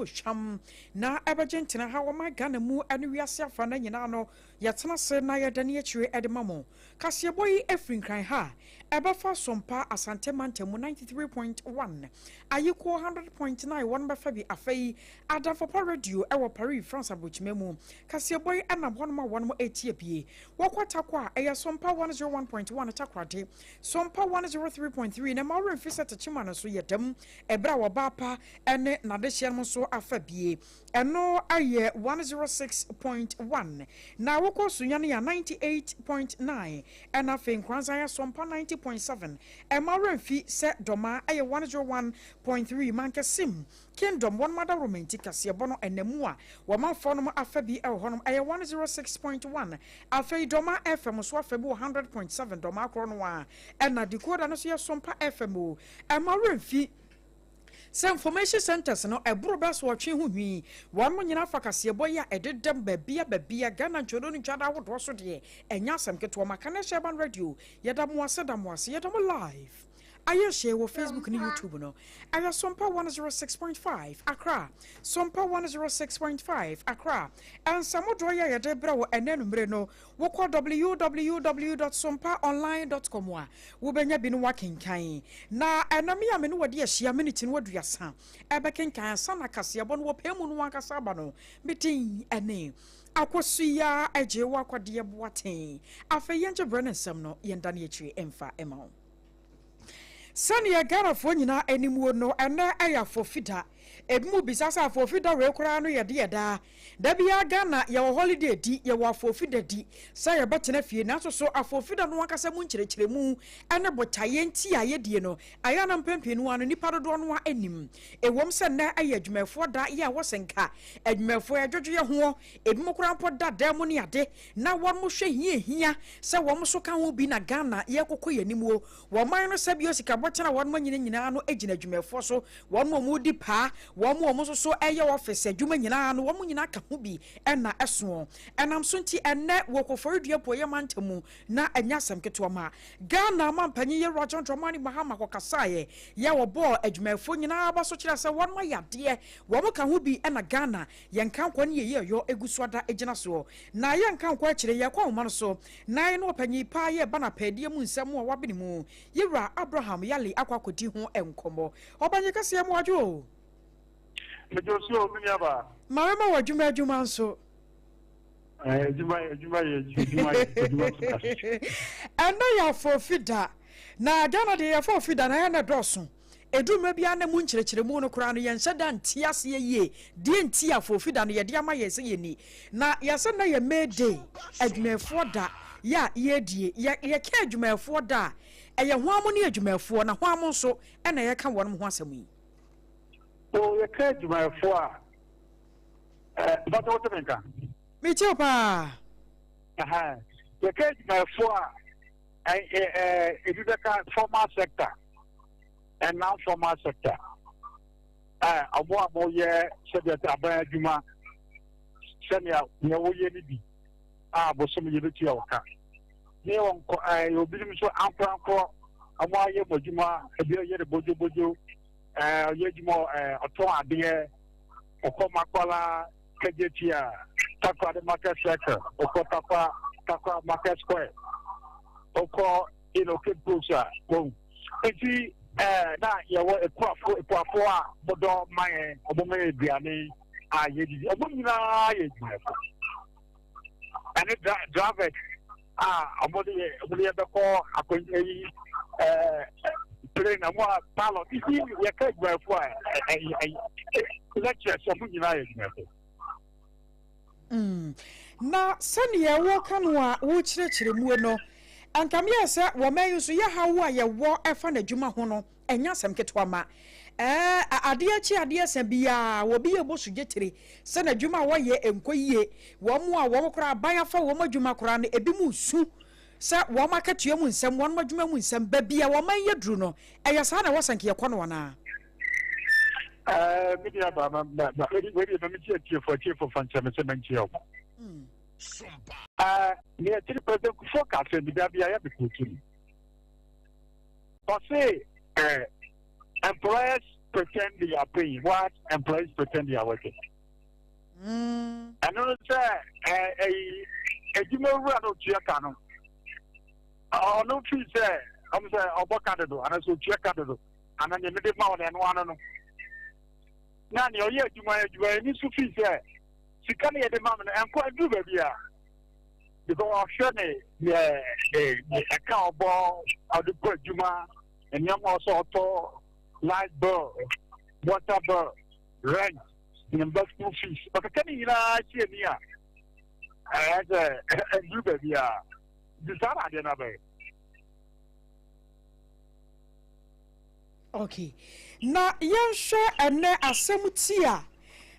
Hwam na ɛbɛgye ntena ha wɔ Ghana mu ne wiase afa no nyinaa no, yɛtena ase na yɛda ne akyire de ma mo. Kaseɛbɔ yi afiri Nkran ha, ɛbɛfa Sompa Asante Mantam 93.1, Ayiko 100.9 wɔn bɛfa bi. Afei Adamfopa Radio ɛwɔ Paris, France aburokyima mu. Kaseɛbɔ yi ɛnam hɔnom a wɔn ɛtie bie. Wɔkɔ Takwa a, ɛyɛ Sompa 101.1 Takoradi, Sompa 103.3 na ma wɔremfi sɛ Tekyima no nso yɛ dɛm ɛberɛ a wɔbaa pa ne n'adehyeɛ no nso afa bie. Ɛno ayɛ 106.1 na wokɔ Sunyani a, 98.9, ɛna afei Nkoranza yɛ Sompa 90.7. Ɛma werɛmfi sɛ Dɔma ɛyɛ 101.3. Mankɛsim Kingdom wɔn adaworoma nti kaseɛbɔ no ɛnam a wɔmanfoɔ nom afa bi ɛwɔ hɔnom ɛyɛ 106.1. Afei Dɔma FM nso afa bi wɔ 100.7 Dɔma akorɔ no a, ɛna decoder no nso yɛ Sompa FM o. Ɛma werɛmfi sɛ information centers no ɛboro bɛ so ɔtwe ho hwii wɔn mo nyinaa fa kaseɛbɔ yi a ɛdedam baabia baabia Ghana ntwono no ntwada ahodoɔ so deɛ, ɛnyɛ asɛm ketewa. Maka ne Hyɛban Radio, yɛda mo ase, da mo ase. Yɛda mo live ayɛ hyɛ wɔ Facebook ne YouTube no, ɛyɛ Sompa 106.5 Accra, Sompa 106.5 Accra. Ɛnsɛmodoɔ yɛ yɛde brɛ wɔ ɛnɛ numere no, wokɔ www.sompaonline.com a, wobɛnya bi no wakenkan. Na ɛnam yi a me ne wɔde ahyia miniti no 30 ɛbɛkenkan ansa na kaseɛbɔ no wɔpɛ mu no wankasa aba no. Medin ɛne Akosua Agye wɔ Akwadeɛ Boaten. Afei yɛngye berɛ ne nsɛm no yɛnda ne akyiri ɛmfa ɛma wo. Sɛneɛ Ghanafoɔ nyinaa anim no, ɛnɛ ɛyɛ Afofida. Ebi mu bisa sɛ Afofida wei koraa no yɛde yɛ daa da biara Ghana yɛwɔ holiday di, yɛwɔ Afofida di sɛ yɛbɛtena fie, nanso so Afofida no ankasa mu nkyerɛkyerɛmu ne botaeɛ nti a yɛdie no ɛyɛ no mpɛn pii no ano nipa dodoɔ no anim. Ɛwom sɛ nnɛ ɛyɛ adwumayɛfoɔ da yɛ a wɔsɛ nka adwumayɛfoɔ yɛdwodwo yɛ hoɔ, ebi mu koraa mpo da dan mu ne ade na wɔn mo hwɛ hia hia sɛ wɔn so ka ho bi na Ghana yɛkokɔ yɛn anim o. Wɔn man no sɛbio sika bɔkyɛn a wɔn mo nyina nyinaa no gyina adwumayɛfoɔ so, wɔn mo wɔn di paa, wɔn mo wɔn nso so ɛyɛ office adwuma nyinaa no, wɔn nyinaa ka ho bi ɛna ɛsoɔ. Ɛnam so nti ɛnɛ wɔ Koforidua Apueeɛ mantam mu na ɛnyɛ asɛm ketewa ma Ghana mampanyin Yɛwura John Dramani Mahama kɔkasaeɛ yɛ wɔbɔɔ adwumayɛfoɔ nyinaa aba so kyerɛ sɛ wɔn ayɛ adeɛ, wɔn ka ho bi ɛna Ghana yɛn nkankɔ ne yɛyɛ ɛyɔ egu so ada gyina soɔ. Na yɛn nkankɔ akyire yɛkɔ ahoma no so na yɛn ɔpanyin paa yɛ ba na pɛɛdeɛ mu nsɛm a wabene mu Yɛwura Abraham Yali akɔ akɔdi ho nkɔmmɔ. Ɔbanyin kɛseɛ mu adwo o. Mejo so mi nua. Maame ma wɔ adwuma adwuma nso. Adwuma adwuma yɛ adwuma yɛ adwuma so kasi. Ɛnɛ yɛ Afofida na Ghana deɛ yɛfɔ ofida na yɛ na dɔɔso. Edu mmerɛ biara na mu nkyerɛkyerɛmu no koraa no yɛnhyɛ da nte aseɛ yie deɛ nti Afofida no yɛde ama yɛn sɛ yɛni. Na yɛsɛ na yɛ May Day, adwumayɛfoɔ da yɛ a yɛdie. Yɛka adwumayɛfoɔ da a, ɛyɛ hwan mo ne adwumayɛfoɔ na hwan mo nso ɛna yɛka wɔn ho asɛm yi? O yɛka adwumayɛfoɔ a, bàtɛ wote me nka? Mekyɛw paa. Yɛka adwumayɛfoɔ a, ebi bɛka formal sector and non-formal sector. Ɔmo a moyɛ sɛdeɛ sɛ aban adwuma sɛnea nea woyɛ no bi a bosom yɛbɛtua wo ka ne wɔn nkɔ obinom nso ankorankorɔ ɔmo ayɛ mo adwuma, ebi ɔyɛ no bodwobodwo, ɔyɛ adwuma, ɔtɔn adeɛ, ɔkɔ Makola Kejetia, Takoradi Market Circle, ɔkɔ Takwa Takwa Market Square, ɔkɔ Cape Coast a wɔn nti na yɛwɔ ekuafo a wɔdɔ ma yɛn, ɔmo ma yɛn aduane a yɛdidi, ɔmo nyinaa yɛ adwumayɛfo, ɛne drivers a ɔmo de yɛ bɛkɔ akɔnya yi plane na mo a pilot nti yɛka adwumayɛfo a ɛɛ ɛɛ lecturers, ɔmo nyinaa yɛ adwumayɛfo. Na sɛnea wɔka no a wɔrekyerɛkyerɛ mu no, anka meyɛ sɛ wɔma yi nso yɛhaw a yɛwɔ ɛfa n'adwuma ho no ɛnyɛ asɛm ketewa ma adeɛ akyi adeɛ sɛ biara wɔbi yɛ bɔ so gye tire sɛ n'adwuma a wɔyɛ nkɔ yie. Wɔn a wɔn koraa aban afa wɔn adwuma koraa no, ebi mu su sɛ wɔn akatua mu nsɛm, wɔn adwuma mu nsɛm, baabi a wɔn yɛ duru no, ɛyɛ saa na ɛwɔ sɛ nka yɛkɔ no anaa? Mi ni aba ma ma ma wei de ma mi tie tiefo fa nkyɛn mi sɛ mɛ nkyɛn ɔmo. Nea akyiri President Kufuor ka sɛ bi da bi a yɛ mi kò tumi. Ɔse employers pretend they are paying while employees pretend they are working. Ɛno no sɛ ɛyi adwuma wura no otua ka no, ɔno fi sɛ ɔmo sɛ ɔbɔ ka dodo anaasɛ otua ka dodo ana nea mede ma wɔn ɛno ano no, na nea ɔyɛ adwuma adwumayɛni nso fi sɛ sika no yɛde ma me no ɛnkɔ aduru baabi a, because ɔhwɛ ne deɛ ne ɛka ɔbɔ ɔde kɔ adwuma, nneɛma ɔsɛ ɔtɔ, light bill, water bill, rent, ne mba school fees, ɔkeka ne nyinaa hyɛ ni a, ɛyɛ sɛ ɛduru baabi a nti saa na adeɛ no abɛyɛ. Okay. Na yɛnhwɛ ɛnɛ asɛm ti a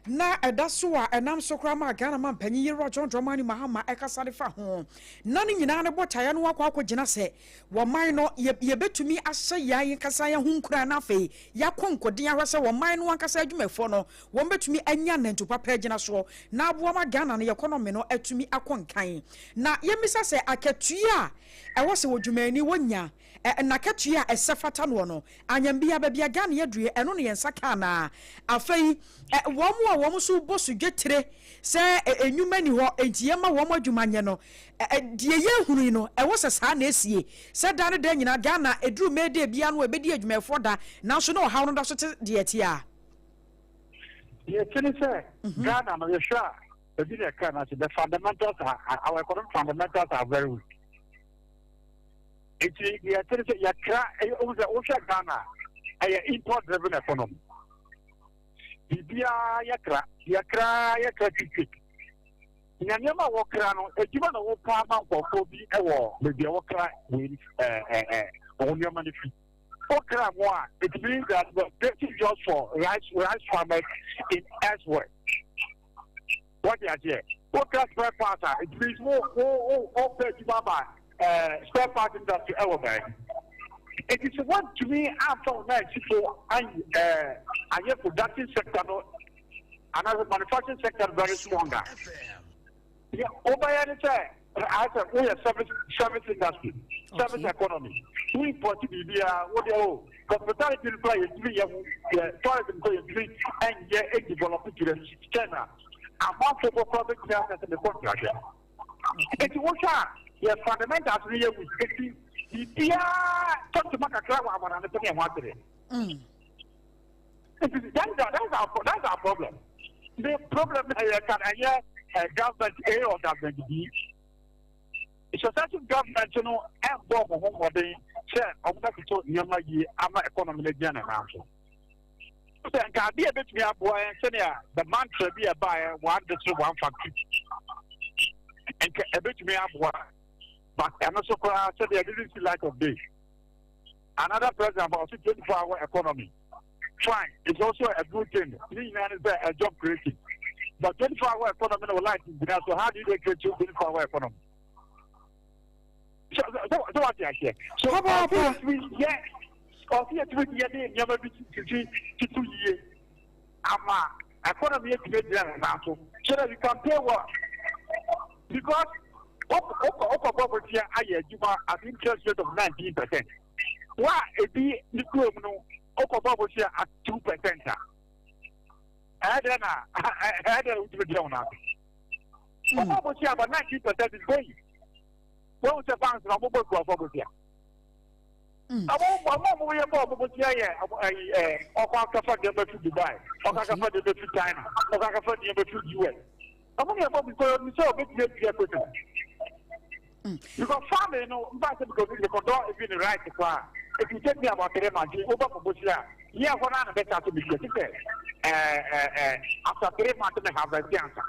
na ɛda so a ɛnam so koraa ma Ghana ma mpanyin Yewura John Dramani Mahama ɛkasa de fa ho. Na ne nyinaa ne botaeɛ no akɔ akɔgyina sɛ wɔman no yɛbɛtumi ahyɛ yɛn ankasa yɛn ho nkuran, na afei yɛakɔ nkɔden ahwɛ sɛ wɔman no ankasa adwumayɛfoɔ no wɔn bɛtumi anya nantu papa agyina soɔ na aboa ma Ghana no economy no atumi akɔ nkan. Na yɛmmisa sɛ akatua a ɛwɔ sɛ wɔdwumayɛni wɔnya, n'akatua a ɛsɛ fata noɔ no, anyambia baabi a Ghana adue, ɛno ne yɛn nsa ka anaa? Afei wɔn a wɔn nso bɔ so dwetire sɛ nnwuma ni hɔ nti yɛma wɔn adwuma nyɛ no, deɛ yɛhunu yi no, ɛwɔ sɛ saa na esie sɛ da ne da nyinaa Ghana eduru May Day bia no ebedi adwumayɛfoɔ da, nanso na ɔhaw no da so te deɛ ɛte a. Deɛ ɛte ne sɛ Ghana no, yɛhwɛ a, ebi na ɛka no ase, the fundamentals are our economic fundamentals are very weak. Nti deɛ ɛte ne sɛ yɛkra ɛyɛ ohun sɛ wohwɛ Ghana, ɛyɛ import driven economy. Biribiara yɛkra, yɛkra, yɛkra twitwi. Na nneɛma a wɔkra no, adwuma na wɔpa ama nkurɔfoɔ bi wɔ baabi a wɔkra wei ɛɛ ɛɛ wɔn nneɛma no fi. Wɔkra mo a, it means that we are creating jobs for rice farmers in elsewhere. Wɔde aseɛ, wɔkra spare parts a, it means wo pɛ adwuma ama spare part industry ɛwɔ baabi. Eti sɛ wɔntumi amfa wɔn nan si so ayi ayɛ production sector no anaasɛ manufacturing sector no very strong a, yɛ wobɛyɛ ne sɛ ayɛ sɛ woyɛ service industry, service economy. Wo import biribiara, wo deɛ o hospitality no kora yɛntumi yɛ ho, yɛ tourism kora yɛntumi ɛnyɛ develop to the extent a amanfoɔ bɔkora bɛtumi asɛ sɛ mekɔ ntrahwɛ. Eti wohwɛ a, yɛ fundamentals no yɛ weak, eti biribiara tɔntoma kakra wɔ amana no sɛ ne ɛho akyerɛ. Nti that's our problem. The problem na yɛ kan ɛyɛ government A or government B. Successive government no ɛmbɔ ɔmo ho mmɔden sɛ ɔmo bɛtoto nneɛma yie ama economy no gyina ne nan so. Sɛ nka adeɛ a ebetumi aboa yɛn, sɛnea the mantra bi a ɛbaeɛ, one district one factory, nka ebetumi aboa, but ɛno so koraa sɛdeɛ didn't see light of day. Another president about 24-hour economy, fine, it's also a good thing. Ne nyinaa ne sɛ a job creating, but 24-hour economy no light gyina so, how do you create 24-hour economy? So what you aseɛ so Papaapa. Ɔsi yɛtumi yɛ, ɔsi yɛtumi yɛ de nneɛma bi tutu tutu yie ama economy yɛtumi gyina ne nan so so that you can pay well, because wokɔ bɔ bɔtia ayɛ adwuma at interest rate of 19%, wa ebi ne kurom no wokɔ bɔ bɔtia at 2% a, ɛyɛ dɛ na ɛyɛ dɛ wotumi gyina wɔn ase. Wokɔ bɔtia about 19% is going. Wɔn sɛ banks na wɔn bɔ nkurɔfoɔ bɔtia. Ɔmo yɛ bɔ ɔmo bɔtia yɛ ɛyi ɔkɔ akɔfa nneɛma fi Dubai, ɔkɔ akɔfa nneɛma fi China, ɔkɔ akɔfa nneɛma fi US. Ɔmo yɛ bɔ because ɔmo sɛ ɔbɛtumi atua quickly. Because farming no, mfa sɛ because mekɔdɔ ebi ne rice koraa, it will take me about 3 months. Wobɛ kɔ bɔtia yɛ hɔ naa na bɛsa so metua ti sɛ after 3 months me harvest ansa.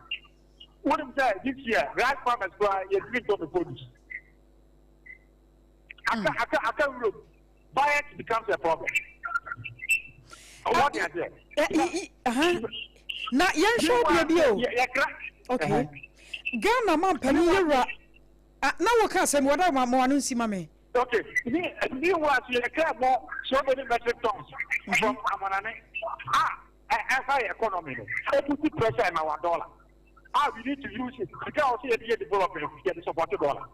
Wonim sɛ this year rice farmers koraa yɛtumi ntɔ me produce. Aka Europe, buyer becomes a problem. What is it? Na yɛnhwɛ deɛ bi o. Yɛkra. Okay, Ghana ma mpanyin yɛwura na wɔka asɛm wɔda ma ma ano nsi ma me. Okay, meanwhile, so yɛkra mo so many metric tons from amanane a ɛha yɛ economy no, ɛ put pressure in our dollar. Ah, we need to use it. Sika a ɔsɛ yɛde yɛ development, yɛde support dollar.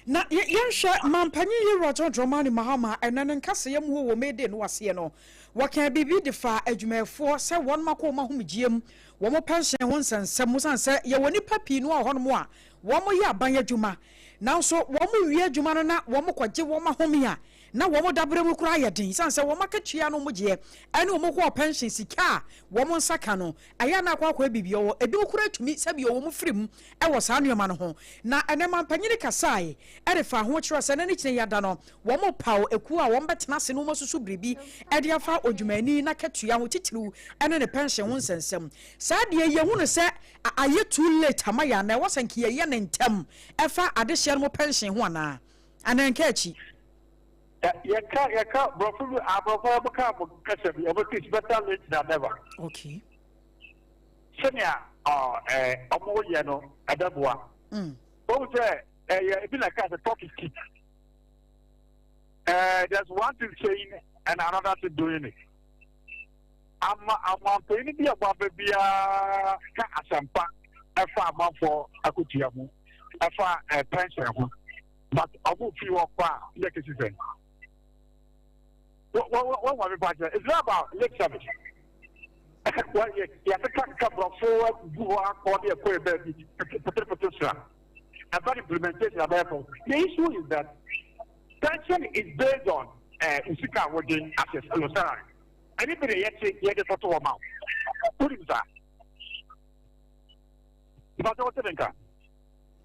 Na yɛnhwɛ Mampanyin Yewura John Dramani Mahama ɛnɛ ne nkasɛeɛ mu wɔ May Day no aseɛ no, wɔkaa biribi de faa adwumayɛfoɔ sɛ wɔn akɔ wɔn ahomegyeɛ mu, wɔn pɛnhyɛn ho nsɛnsɛm, osiane sɛ yɛwɔ nnipa pii no wɔ hɔnom a wɔyɛ aban adwuma nanso wɔwie adwuma no na wɔkɔgye wɔn ahome a na wɔn daberɛ mu koraa yɛ den esiane sɛ wɔn akatua no wɔgyeɛ ɛne wɔn kɔɔ pɛnhyen sika a wɔn nsa ka no ɛyɛ a na akɔ akɔyɛ biribi ɔwɔ ebinom koraa tumi sɛbi wɔn firi mu wɔ saa nneɛma no ho. Na ɛnɛ mampanyini kasae de faa ho kyerɛ sɛ na ne kyinɛ yada no wɔn paw ekuo a wɔn bɛtena ase na wɔn asusu biribi de afa odwumayɛni n'akatua ho titiriw ɛne ne pɛnhyen ho nsɛnsɛm. Saa deɛ yɛhu no sɛ ayɛ too late ama yɛn anaa ɛwɔ sɛ nka yɛyɛ no ntɛm ɛfa adehyeɛ no mo pɛnhyen ho anaa? Anaa nka akyi. Yɛka yɛka borɔfo bi aborɔfo a wɔka mo kasa bi wɔn it's better late than never. Okay. Sɛnea ɔ ɛɛ wɔn yɛ no ɛbɛboa. Wɔn sɛ ɛyɛ ebi na ɛka sɛ talk is cheap. There's one thing saying and another thing doing it. Ama amanpanyin bi a wɔaba biara ka asɛmpa ɛfa amanfoɔ akotua ho ɛfa ɛɛ pension ho. But ɔmo fi hɔ kɔ a yɛ kesi sɛn? Wɔ wɔ wɔ wɔ mepa kyerɛ, it's not about lip service. Wɔ yɛ yɛkeka keka borɔfo agugu hɔ akɔ ne ɛkɔ yɛ baabi pete pete sra. About implementation abɛyɛ fam. The issue is that pension is based on sika a wɔde as a salary. Ɛne bi na yɛte yɛde tɔto hɔ ma wo. Wonim saa? Nipa sɛ wote ne nka.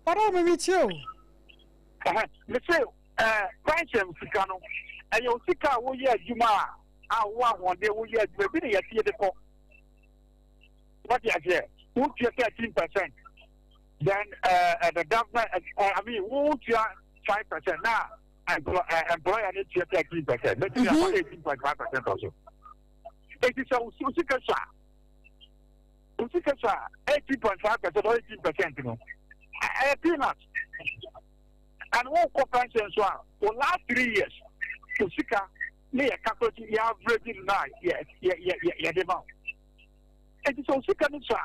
Ɔdɔ mi mi tie o. Me se pension sika no ɛyɛ o sika a woyɛ adwuma a wo ahoɔden woyɛ adwuma bi na yɛte yɛde kɔ. Wɔte aseɛ, wotua 13%, then the government I mean wotua 5% na employer ne tua 13%, bɛtumi akɔ 18.5% or so. Eti sɛ o sika so a o sika so a 18.5% or 18% no ɛyɛ peanut. And wokɔ pension so a o last 3 years o sika ne yɛ calculate, yɛ average no na yɛ yɛ yɛ yɛde ma wo. Eti sɛ o sika no so a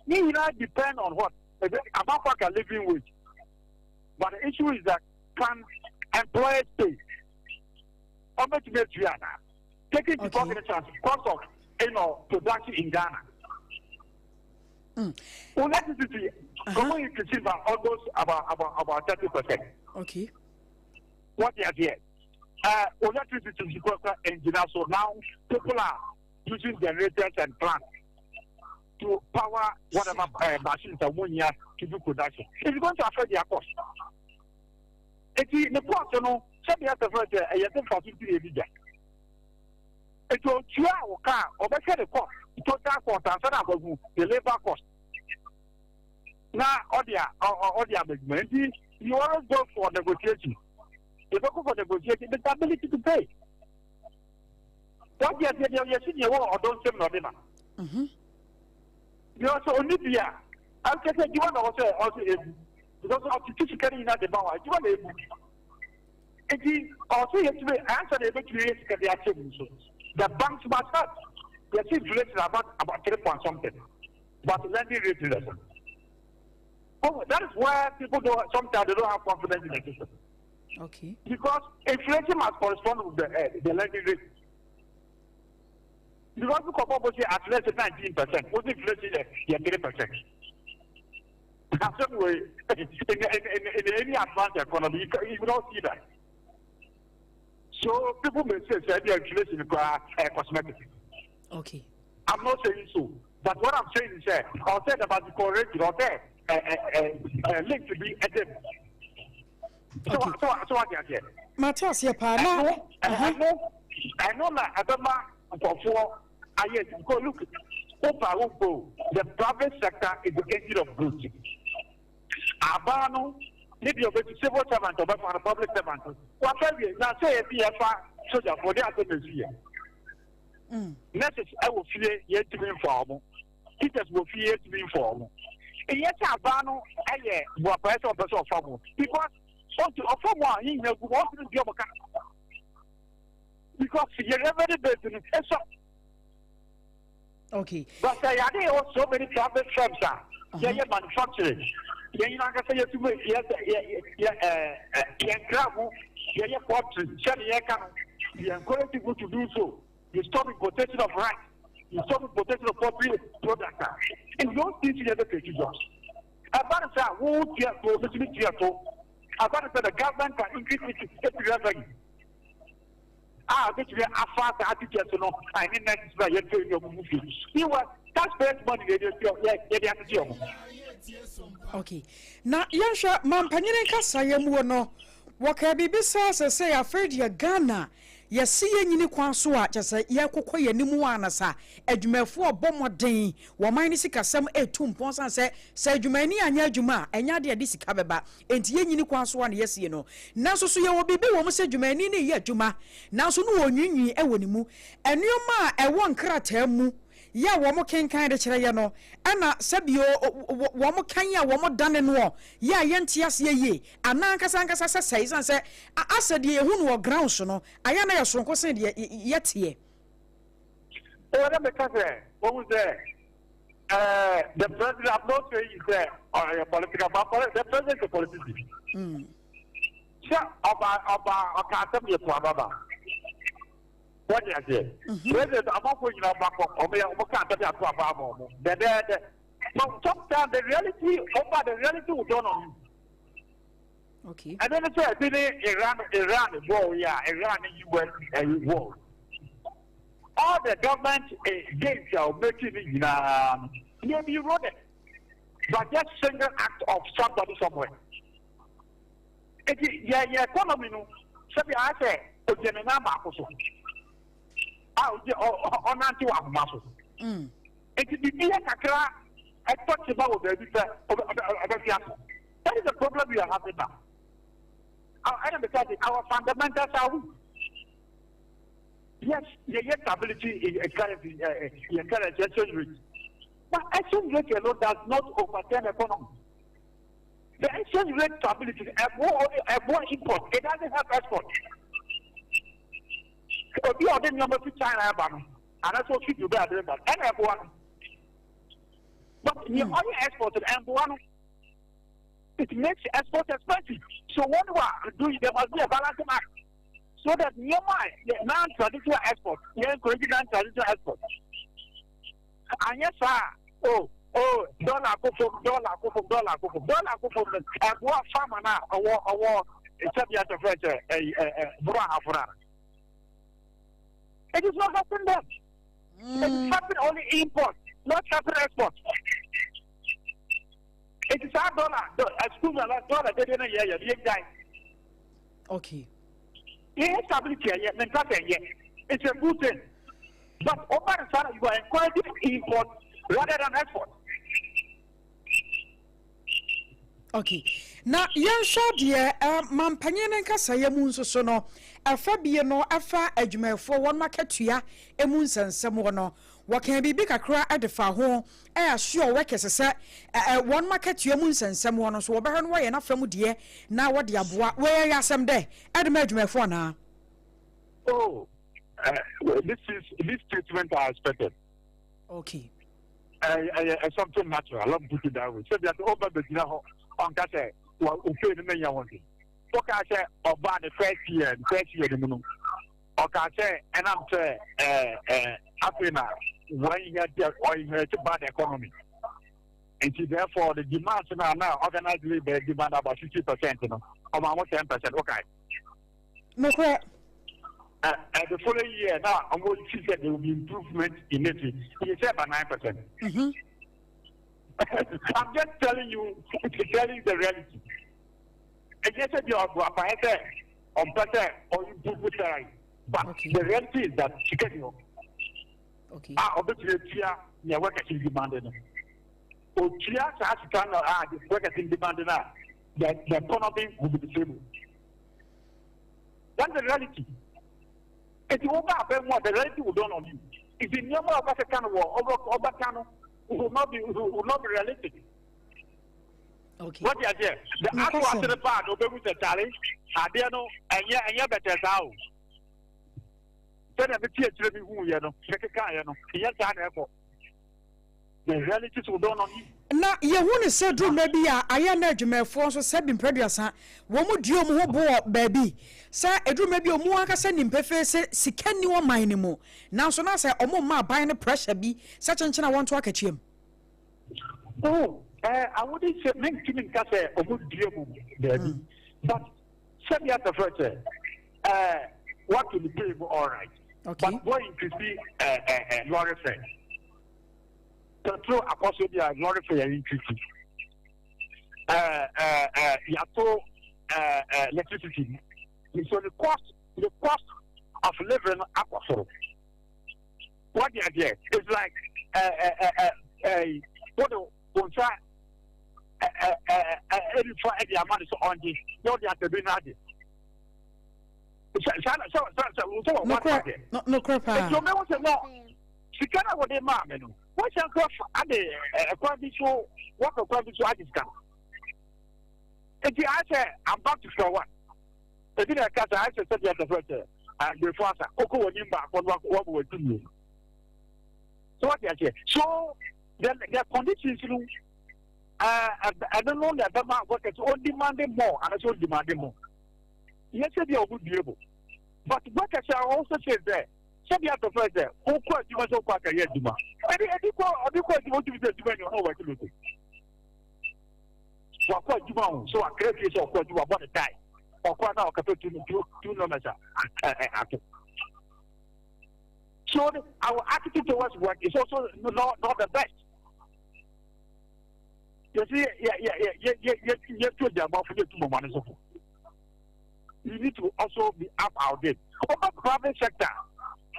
ne nyinaa depend on what amanfo aka living wage, but the issue is that can employers pay? Ɔbɛtumi atua ana, taking into cognizance cost of production in Ghana? Electricity uh-huh. increase by almost about 30%. What is here? Electricity is engine, so now people are using generators and plants to power whatever machines are one year to do production. It's going to affect their cost. Eti ne cost no sɛbi ɛsɛ fɛ sɛ ɛyɛ sɛ fa so ti ebi gya. Eti otua a wɔka a ɔbɛhwɛ ne cost, total cost, ansa na akɔgu the labour cost. Na ɔde a ɔde abɛdwuma nti you always go for negotiation. Yɛbɛkɔ for negotiation with the ability to pay. Wọ́n ti ɛsɛ deɛ yɛsi deɛ wɔ ɔdɔ nsɛm na ɔde ma. Deɛ ɔsɛ ɔni bi a ankasa adwuma na ɔsɛ ɔsɛ ebu because ɔtete sika no nyinaa de ma wa adwuma na ebu. Eti ɔsɛ yɛtumi ansa na yɛbɛtumi yɛ sika de akyɛ mu nso. The banks must help. Yɛsi inflation about three point something, but lending rate is less. Oh, that is where people don't sometimes they don't have confidence in the system. Because inflation must correspond with the lending rate. Because we come up with at least 19%, what inflation is 3%. Same way, in any advanced economy, you don't see that. So people may say the inflation is cosmetic. I'm not saying so. But what I'm saying is, I'll say about the correlation, or say, link to be at them. So what you say? Mate aseɛ paa na ɛno ɛno na ɛbɛma nkɔfoɔ ayɛ, because look, wopa wofo, the private sector is the engine of growth. Abaa no ne deɛ ɔbɛti civil servant ɔbɛfa no public servant wafa wie na sɛ yɛsi yɛfa sogyafoɔ de asɛm esi yɛ nurses ɛwɔ fie, yɛntumi nfa ɔmo, teachers wɔ fie, yɛntumi nfa ɔmo. Ɛyɛ sɛ abaa no ɛyɛ buapaɛ sɛ ɔpɛ sɛ ɔfa mu because ɔnti ɔfa mu a yɛn nyinaa gu mu, ɔntumi bi ɔmo ka because yɛ revenue base no ɛsɔ. But sɛ yɛade yɛ wɔ so many private firms a yɛyɛ manufacturing. Yɛn nyinaa ankasa yɛtumi yɛ sɛ yɛ yɛ ɛɛ yɛn kra mu yɛyɛ poultry sɛdeɛ yɛka no. We encourage people to do so. You stop importation of rice. You stop importation of poultry products. In those things yɛ bɛ create jobs. Ɛba no sɛ a wo tua to obetumi tua to. Ɛba no sɛ the government can increase its revenue. A obetumi afa saa teachers no ɛne nurses no a yɛtrain wɔn mu fi. Meanwhile, taxpayers money na yɛde atua yɛde atete wɔn. Okay. Na yɛnhwɛ mampanyini nkasaeɛ muo no, wɔkaa biribi saa sɛ sɛ afei deɛ Ghana yɛse yɛnyini kwan so a kyɛ sɛ yɛkokɔ yɛn anim anasa adwumayɛfoɔ ɔbɔ mmɔden wɔn man no sikasɛm ɛtu mpɔn san sɛ sɛ adwumayɛni anyɛ adwuma a ɛnyɛ adeɛ a ɛde sika bɛba, enti yɛnyini kwan so a na yɛsie no. Nanso so yɛwɔ biribi wɔ mu sɛ adwumayɛni no reyɛ adwuma nanso no wɔnwiinwii wɔ ne mu nneɛma a ɛwɔ nkrataa mu yɛ a wɔn kenkan de kyerɛ yɛ no, ɛna sɛbio wɔn kan a wɔn dane noɔ yɛ a yɛnte aseɛ yie anaa ankasa ankasa sɛ sɛe sane sɛ asɛ deɛ yɛhu no wɔ ground so no ayɛ na yɛ soronko sen deɛ yɛteɛ. Ɛwɔ dɛ meka sɛ wɔhu sɛ the president, I'm not saying sɛ ɔyɛ political, but the president is a politician. Sɛ ɔba ɔba ɔka asɛm yɛ to ababa. Wɔde aseɛ. President amanfoɔ nyinaa ba kɔ ɔmo yɛ ɔmo ka asɛm yɛ ato aba ama ɔmo dɛdɛɛdɛ. But sometimes the reality over the reality will dawn on you. Ɛno ne sɛ ebi ne Iran war yi a Iran ne US ɛyi war. All the government gains a wɔn making ne nyinaa no may be eroded by just single act of somebody somewhere. Eti yɛ yɛ economy no sɛbi ayɛ sɛ ogyina ne nan baako so a ogye ɔnante wɔ ahoma so. Eti bibi yɛ kakra ɛtɔ kyema wɔ baabi pɛ ɔbɛfi ase. That is the problem we are having now. Our, our fundamentals are weak. Yes, yeah, yeah, stability in currency, yeah, currency exchange rate. But exchange rate alone does not overturn economy. The exchange rate stability, more import, it doesn't help export. Obi a ɔde nneɛma fi China ɛba no, anaasɛ ofi Dubai ade ba no, ɛna ɛboa no. But nea ɔyɛ export no, ɛmboa no. It makes export expensive. So what we are doing, there must be a balancing act so that nneɛma a non-traditional export, yɛn encourage non-traditional export. Anyɛ saa, oh, dollar kɔ fam, dollar kɔ fam, dollar kɔ fam, dollar kɔ fam no, ɛboa farmer na ɔwɔ sɛbi atɔfrɛ sɛ ɛyi ɛ ɛ boro ahafo na. It is not helping them. It is helping only import, not helping export. It is our dollar, the excuse me, dollar dede na yɛ yɛ yɛ guy. Yɛ stability yɛ menka sɛ yɛ. It's a good thing. But over the side, you are encouraging import rather than export. Okay. Na yɛnhwɛ deɛ mampanyin ne nkasaeɛ mu nso so no, ɛfa bie no ɛfa adwumayɛfoɔ wɔn akatua emu nsɛnsɛm wɔ no, wɔka biribi kakra de fa ho ɛassure workers sɛ wɔn akatua mu nsɛnsɛm wɔ no nso wɔbɛhwɛ no wɔyɛ n'afa mu deɛ na wɔde aboa. Wɔyɛ yɛ asɛm dɛ ɛde ma adwumayɛfoɔ anaa? Oh, this statement I expected. Something natural. Let me put it that way. So that over the gyina hɔ ɔnka sɛ ofe no menya wɔn so. Ɔka sɛ ɔbaa the first year, the first year no mu no. Ɔka sɛ ɛnam sɛ afei na wɔn inherit or inherit bad economy. Nti therefore the demand na organized labour demand about 60% no. Ɔmo amo 10%. Okay. Nokorɛ. The following year now, almost she said there will be improvement in it. He said about 9%. I'm just telling you, telling you the reality. And yes, you are on percent or improve salary. But the reality is that she can you. Ah, obviously, yeah, work at demanded. Otia, the work at demanded. The economy will be disabled. That's the reality. If you over more, the reality will dawn on you. If the number of us can over can will not be realistic. What you say? The actual to the part obey with the challenge. I dare no and yeah better how. Then the teacher who you know, check a car, you know, yes, I know. The reality will dawn on you. Na yɛhu no sɛ duru mmerɛ bi a, ayɛ a na adwumayɛfoɔ nso sɛbi mprɛduasa, wɔn dua wɔn ho bo wɔ baabi. Sɛ ɛduru mmerɛ bi a, wɔn ankasa nim pefee sɛ sika nni ɔman no mu, nanso na sɛ wɔn mma aban no pressure bi sɛ kyenkyen a wɔnto akatua mu. Oh, eh, I wouldn't say, mentumi nka sɛ wɔn dua mu baabi, but sɛbi atɛfrɛ sɛ, eh, wato ne pay mu alright, but wɔn increase eh, eh, eh, lorry fare. Petrol akɔ so bi a lɔre fɛ yɛn ntwitwi. Ɛɛ ɛɛ ɛɛ yɛato ɛɛ ɛɛ electricity mu. So the cost of living akɔ soro. What the idea? It's like ɛɛ ɛɛ ɛɛ ɛɛ wode wo nsa ɛɛ ɛɛ ɛɛ ɛnifa ɛde ama ne so ɔngye na ɔde atɛbi n'ade. Sɛ sɛ sɛ sɛ sɛ sɛ wɔ wɔn adeɛ. Nokorɛ paa. Nti omi ho sɛ no sika na wɔde maa me no, wɔhyɛ nkora ade ɛkwan bi so, wɔkɔ kwan bi so agye sika no. Nti ayɛ sɛ I'm back to square one. Ebi na ɛka sɛ ayɛ sɛ sɛdeɛ ɛtɛfɛ sɛ agbefo asa okɔ wɔn anim baako no wɔbɔ wɔn ti mmienu. So what yɛ so the conditions no, ɛno no na ɛbɛma workers on demand more anaasɛ on demand more. Yɛ sɛ bi a wɔn due bo, but workers are also say sɛ sɛbi atɔfɛ sɛ wokɔ adwuma sɛ wokɔ akɛyɛ adwuma, ɛdi kɔ ɔde kɔ adwuma, wotumi sɛ adwuma ni ɔno wɔ akyi loto wakɔ adwuma ho so wakra fie sɛ ɔkɔ adwuma, wabɔ ne tae ɔkɔ na ɔkɛpɛ two numbers a ato. So our attitude towards work is also not the best. Yɛsi yɛ yɛ yɛ yɛ yɛ yɛ tu agyamafo yɛ tu mɔmɔ ne sofo. You need to also be up out there. Over private sector,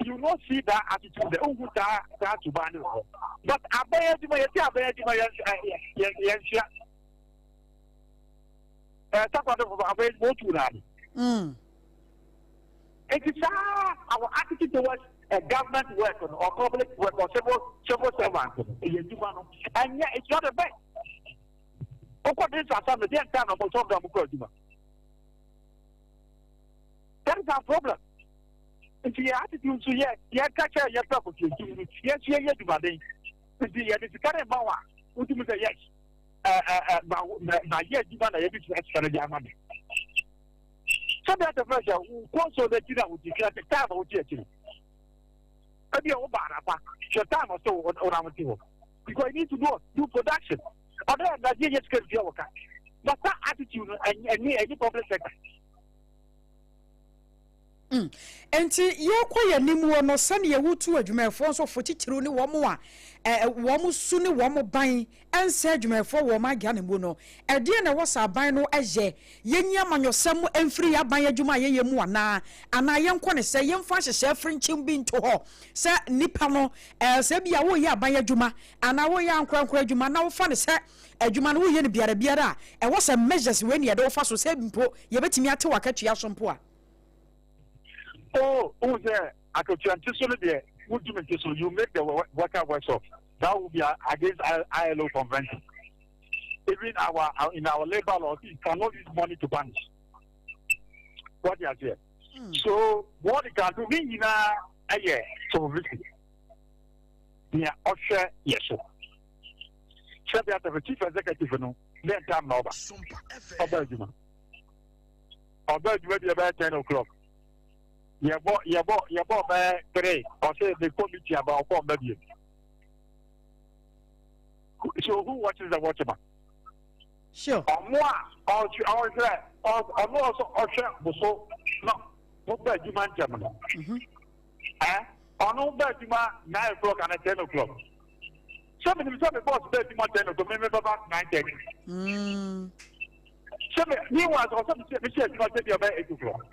you not see that attitude there. Ohu saa suban ne wɔ hɔ. But abɛyɛ adwuma, yɛsi abɛyɛ adwuma, yɛn nhyia. Takwado fo abɛyɛ adwuma otu naade. Eti saa our attitude towards government work no, or public work or civil servant no, ɛyɛ adwuma no. Ɛnyɛ, it's not the best. Okɔ de nsasa no deɛ nta na ɔmo sɔrɔ ɔmo kɔ adwuma. That is our problem. Nti yɛ attitude nso yɛ yɛka kyerɛ yɛ pɛ kɔtuatum no, yɛn nso yɛyɛ adwumaden. Nti yɛde sika ne ma wa wotumi sɛ yes, ɛɛ ɛɛ ma ma yɛ adwuma na yɛde sika no de ama me. Sɛbi atɛfɛ sɛ kɔnsɔn n'akyi na wodi kira sɛ time a wodi akyi no, ebi a woba anapa hwɛ time ɔsɛ wɔnam te hɔ because you need to do production. Ɔdɛ yɛ nagye yɛ sika ntua wɔ ka, but that attitude no ɛnyɛ public sector. Nti yɛkɔ yɛn anim wɔ no sɛnea wotu adwumayɛfoɔ nso fo titiriw ne wɔn a wɔn su ne wɔn ban nsɛ adwumayɛfoɔ wɔ ɔman Ghana mu no, ɛdeɛn na ɛwɔ sɛ aban no yɛ? Yɛnyi amanyɔsɛm mfiri yɛn aban adwuma a yɛyɛ mu anaa? Anaa yɛnkɔ ne sɛ yɛmfa nhyehyɛe frenkyem bi nto hɔ sɛ nnipa no, sɛ ebia woreyɛ aban adwuma anaa woreyɛ ankorankoro adwuma na wofa no sɛ adwuma no woreyɛ no biara biara a, ɛwɔ sɛ measures wei na yɛde wo fa so sɛ mpo yɛbɛtumi ate w'akatua so mpo a? Oh, wohu sɛ akatua nte so no deɛ, wontumi nte so. You make the worker worse off. That will be against ILO convention. Even our in our labor laws, you cannot use money to punish. What you say? So what you can do, ne nyinaa ɛyɛ supervision. Nea ɔhwɛ yɛ so. Sɛbi atɛfɛ chief executive no, ne ntam na ɔba. Ɔba adwuma. Ɔba adwuma bi ɛbɛyɛ 10 o'clock. Yɛbɔ bɛyɛ 3. Ɔsɛ mekɔ meeting aba, ɔkɔ ɔmba biem. So who watches the watchman? Ɔmo a ɔhwɛ ɔhwɛ ɔno ɔsɔ ɔhwɛ boso na mo ba adwuma ntɛm no. Ɔno ba adwuma 9 o'clock ana 10 o'clock. Sɛ mi nim sɛ mi boss ba adwuma 10 o'clock, mi bɛba 9:30. Sɛ mi meanwhile sɛ ɔsɛ mi hyɛ adwuma sɛ bi ɔbɛ 8 o'clock.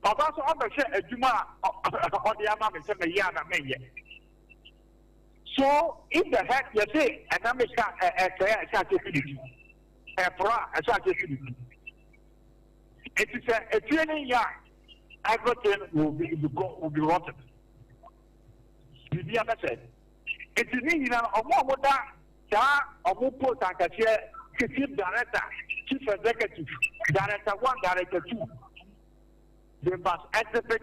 Ɔba so ɔbɛhwɛ adwuma a ɔde ama mi sɛ mɛyɛ ana mɛnyɛ. So if the head yɛse ɛna mi ka ɛ ɛsɛ a ɛhyɛ ase fi ne ti, ɛporɔ a ɛhyɛ ase fi ne ti. Eti sɛ efie ne nyɛ a, everything will be rotten. Biribi abɛsɛ. Eti ne nyinaa ɔmo a ɔmo da saa ɔmo post akɛseɛ, chief director, chief executive, director one, director two, they must exhibit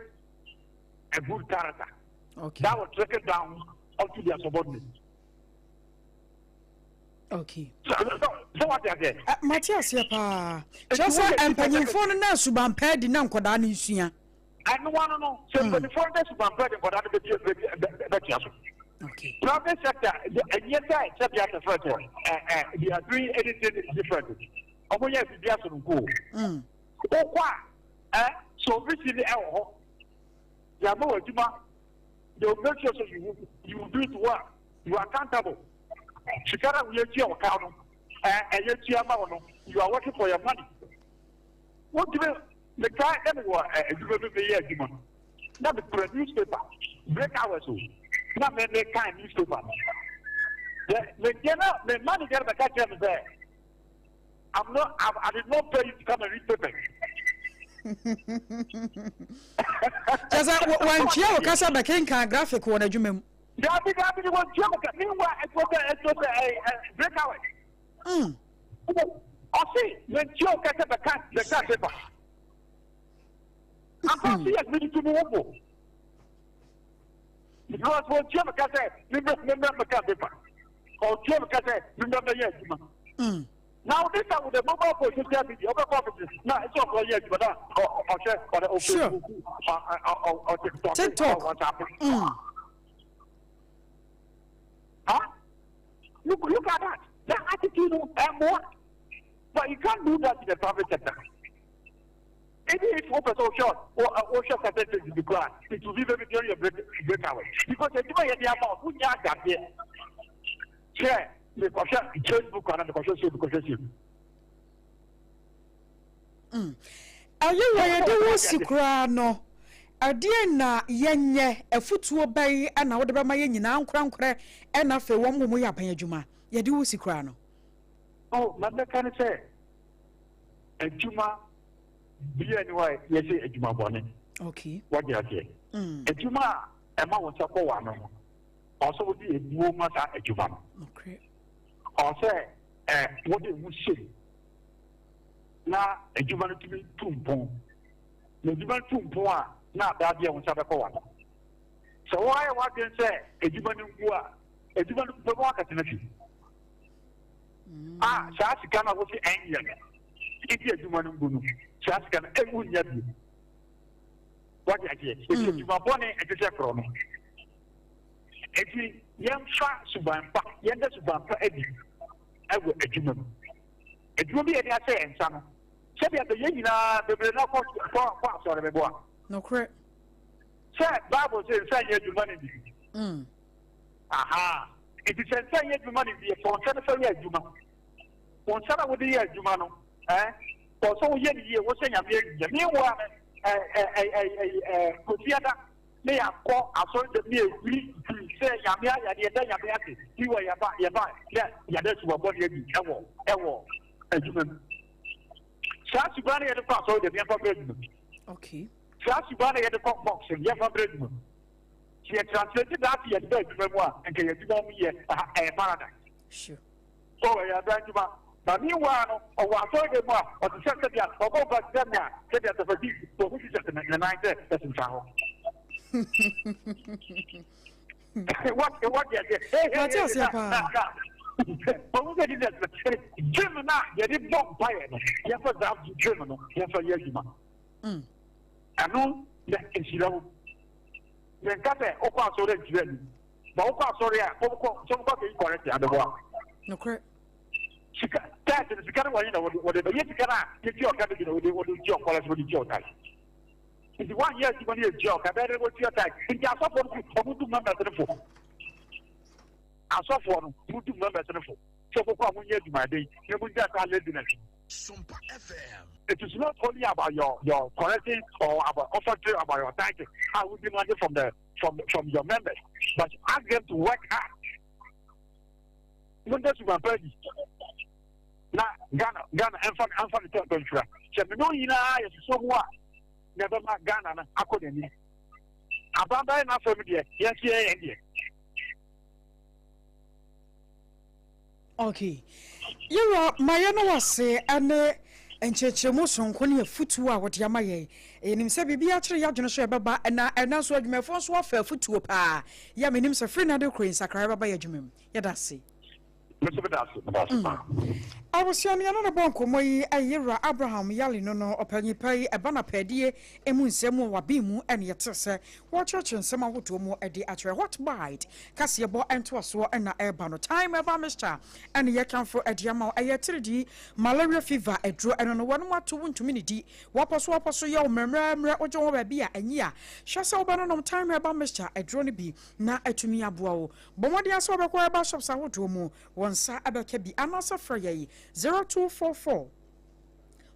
a good character that will trickle down onto their subordinates. Okay. Sɛ wate aseɛ? Mate aseɛ paa. Kyerɛ sɛ mpanyinfoɔ no na suban pa adi na nkɔdaa no nsua. Ɛnoa no, sɛ mpanyinfoɔ no da suban pa adi, nkɔdaa no bɛtua so. Private sector, ɛnyɛ sɛ sɛbi atɛfrɛ sɛ they are doing anything different. Ɔmo yɛ biribi asononko o. Wokɔ a so obi si ne ɛwɔ hɔ. Yàmɛ wɔ adwuma, they will make sure so you will do it well. You are accountable. Sika na woyɛ tua wɔ kaa no, ɛyɛ tua ma wo no, you are working for your money. Wotumi meka na mewɔ adwuma bi meyɛ adwuma na mekura newspaper break hours o, na me meka newspaper no. Me deɛ na me manager bɛka kyerɛ me sɛ I did not pay you to come and read papers. Kyɛ sɛ wantua wo ka sɛ bɛkenkan graphic wɔ n'adwuma mu. Dabi, dabi, ni wɔntua mo ka. Meanwhile, ɛtuo sɛ break hours. Ɔse mentua wo ka sɛ bɛka paper. Ampa se yes, mede tu me wo bo. Because wɔntua me ka sɛ memmrɛ mɛka paper. Ɔtua me ka sɛ memmrɛ mɛyɛ adwuma. Now this time with the mobile phone, social media, ɔbɛkɔ office na ɛsɛ ɔkɔ yɛ adwuma na ɔhwɛ ɔdɛ Facebook, ɔ TikTok, TikTok. WhatsApp. Huh? Look at that. That attitude and more. But you can't do that in the private sector. Even if one person will share certain things in the class, it will be maybe during your break hours. Because the people here, they are about who that here. Share the question, Facebook and the question, the question. Ɛyɛ wɔ yɛde wo si koraa no, ɛdeɛ na yɛnyɛ afutuo bɛyi ɛna wode bɛma yɛn nyinaa nkorankorɛ, ɛna afei wɔn mo yɛ aban adwuma yɛde wo si koraa no? Oh, ma bɛka ne sɛ adwuma bia ni hɔ a yɛsɛ adwuma bɔne. Wɔde aseɛ, adwuma a ɛma wo nsa kɔ w'ano no, ɔsɛ wode ebuo ma saa adwuma no. Ɔsɛ wode ho hyɛ na adwuma no tumi tu mpɔn, na adwuma no tu mpɔn a, na adaadeɛ wo nsa bɛkɔ w'ano. Sɛ wɔayɛ w'adwene sɛ adwuma no ngu a, adwuma no bɛma wakatena fi a, saa sika no a wosi ɛnyɛ no nti adwuma no ngu no, saa sika no ɛngu nya bio. Wate aseɛ? Eti adwuma bɔne ɛte sɛ korɔ no. Eti yɛmfa suban pa, yɛnda suban pa adi ɛwɔ adwuma mu. Adwuma bi yɛde ahyɛ yɛn nsa no, sɛdeɛ bɛyɛ nyinaa bebree na kɔ asɔre bɛboa. Nokorɛ. Sɛ Bible sɛ nsa nyɛ adwuma no bi. Aha. Nti sɛ nsa nyɛ adwuma no bi, fɔ nsa no fɛ yɛ adwuma. Wɔn nsa na wode yɛ adwuma no, kɔ sɛ woyɛ no yie, wohyɛ Nyame awiɛ. Meanwhile no, Kwasiada ne yɛakɔ asɔre dɛm ne yɛhuri firi sɛ Nyame ayɛ adeɛ, yɛda Nyame ase. Meanwhile yɛba na yɛda suban bɔne adi ɛwɔ adwuma mu. Saa suban no yɛde kɔ asɔre dɛm, yɛmfa brɛ adwuma mu. Saa suban no yɛde kɔ box no, yɛmfa brɛ adwuma mu. Sɛ yɛ translate that yɛde bɛ adwuma mu a, nka yɛ adwuma mu yɛ ɛyɛ paradise. Oh, ɛyɛ adan adwuma. Na meanwhile no, ɔwɔ asɔre dɛm mu a, ɔte sɛ sɛdeɛ ɔbɔ mpa te sɛ nea sɛdeɛ tɔfati wɔhu Jesus ne nan sɛ ɛsensan hɔ. What yɛ sɛ Mate aseɛ paa. Ɔhu sɛ Jesus gym no a yɛde bɔ mpaeɛ no, yɛmfa saa gym no yɛmfa yɛ adwuma. Ɛno na nhyira wo. Menka sɛ wokɔ asɔre nkyerɛ anim. Ba wokɔ asɔre a, wokɔ sɛ wokɔ akɔyi correction adeboa. Nokorɛ. Sika tax no, sika no wɔyi na wɔde bɛyɛ sika no a yɛtua ɔka no bi na wɔde tua ɔkɔlɛs, wɔde tua ɔtax. Nti wɔanyɛ adwuma no yɛtua ɔka bɛyɛ dɛ wɔtua tax. Nti asɔfoɔ no ɔmo tu members no fo. Asɔfoɔ no mo tu members no fo sɛ kɔkɔ a monyɛ adwumaden na mo ngya saa laziness. Sompa FM. It is not only about your correcting or about offering about your tithe how we demand it from your members, but ask them to work hard. Mo ndɛ suban pa di na Ghana ɛnfa ne tɛntɛn ntwira sɛ mene nyinaa yɛ soso mu a na ɛbɛma Ghana no akɔ n'anim. Aban bɛyɛ n'afɛm deɛ, yɛn nso yɛyɛ yɛn deɛ. Okay. Yɛwura, ma yɛ no wase ne nkyerɛkyerɛmu sononko ne afutuo a wɔde ama yɛn. Yɛnim sɛ biribi akyerɛ yɛ adwene so ɛbɛba, na ɛna nso adwumayɛfoɔ nso afa afutuo paa. Yɛ menim sɛ firi na de kuro nsakraeɛ bɛba yɛ adwuma mu. Yɛda ase. Me nso meda ase, meda ase paa. Abusua no yɛne no bɔ nkɔmmɔ yi Yewura Abraham Yali no no ɔpanyin pa yi ɛba n'apaadie mu nsɛm mu a waben mu ɛne yɛte sɛ wɔrekyerɛkyerɛ nsɛm ahodoɔ mu de akyerɛ. Hot Bite kaseɛbɔ ntoasoɔ na ɛreba no. Time Herbal Mixture ɛne yɛkamfo de ama wo. Ɛyɛ atiridii, malaria fever aduro ɛno no wɔnom ato wontumi ne di. Wɔpɔ so wɔpɔ so yɛ wo mmerɛmmerɛmmerɛ wogye wo ho baabi a ɛnye a hwɛ sɛ wobɛnonom Time Herbal Mixture aduro no bi na atumi aboa wo. Bɔ mmɔden ara sɛ wobɛkɔ herbal shops ahodoɔ mu, wo nsa bɛka bi anaasɛ frɛ yɛn 0244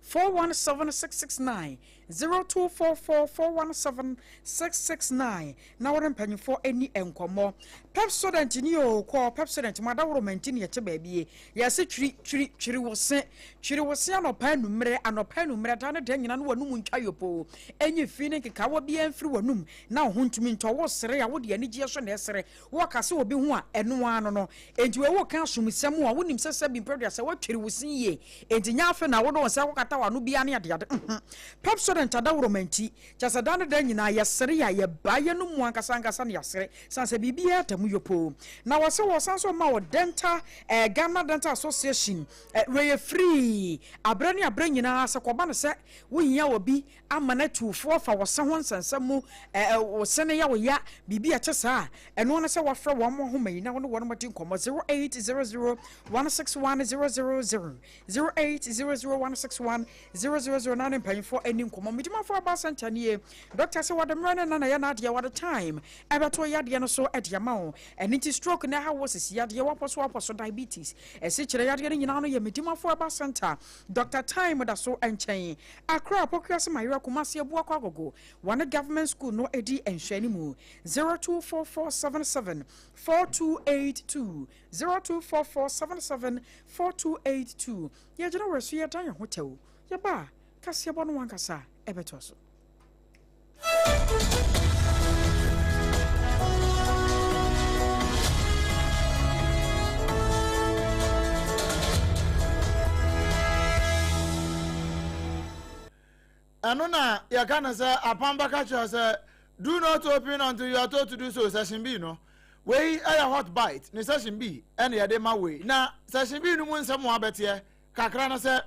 417 669, 0244 417 669 na wo ne mpanyinfoɔ ani nkɔmmɔ. Pepsodent ni o, kɔ Pepsodent mu adaworo manti ne yɛte baabie. Yɛse twiri twiri twiri wo se, twiri wo se anɔpa anummerɛ, anɔpa anummerɛ da ne da nyina ne w'anum ntwa yopoo, enyi fi ne nkekaawa biara mfiri w'anum na wo ho ntumi ntɔ wo sere a wode anigyeɛ so na ɛsere, wɔkasa obi ho a ɛno ara no no. Enti wei woka asomsɛm a wonim sɛ sɛbi mprɛduasa woatwiri wo se yie, enti nyɛ afe na wode wo nsa kɔkata w'ano biara ne adeade mhm. Pepsodent adaworoma nti, kyerɛ sɛ da ne da nyinaa yɛsere a yɛbae yɛn mu ankasa ankasa na yɛasere sane sɛ biribiara da mu yopoo. Na wɔse wɔsan nso ma wo Dental eh, Ghana Dental Association eh, wei yɛ free aberɛ ne aberɛ nyinaa sɛ kɔba no sɛ wohia obi ama no atu fo afa wo se ho nsɛnsɛm mu, ɛɛ, wo se no yɛ wo ya, biribi a ɛte saa a, ɛno ara ne sɛ woafrɛ wɔn nhoma yi na wo ne wɔn adi nkɔmmɔ, 0800 161 000, 0800 161 000 na ne mpanyinfoɔ ani nkɔmmɔ. Medimafo Aba Center nie. Dɔkta sɛ wɔde mmerɛ ne nna na ɛyɛ n'adeɛ, wɔde time ɛbɛto yadeɛ no so de ama wo. Ɛno nti stroke na ɛha wo, sisi yadeɛ, wapɔ so wapɔ so, diabetes, asikyire yadeɛ no nyinaa no yɛ Medimafo Aba Center. Dɔkta Time da so nkyɛn. Accra, Pokuase Mayera, Kumasi, Abuakwa Agogo, wɔne Government School no di nhwɛanimu. 024477 4282, 024477 4282. Yɛgyina wɔ so yɛdan yɛn ho tɛw. Yɛba a, kaseɛbɔ no ankasa ɛbɛtoa so. Ɛno na yɛka no sɛ apam bɛka kyerɛ sɛ do not open until you are told to do so session B no. Wei ɛyɛ hot bite ne session B ɛna yɛde ma wei. Na session B no mu nsɛm a bɛteɛ kakra no sɛ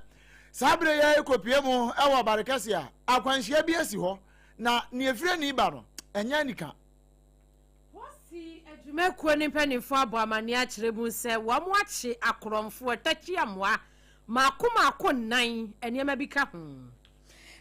saa bere yɛ rekɔpue mu wɔ Barekɛse a akwanhyia bi asi hɔ na nea efiri ani ba no ɛnyɛ anika. Wɔsi adwumakuo no mpanimfoɔ abɔ amanneɛ akyerɛ mu sɛ wɔakye akorɔmfoɔ takyiamoa mmaako mmaako nnan, nneɛma bi ka ho.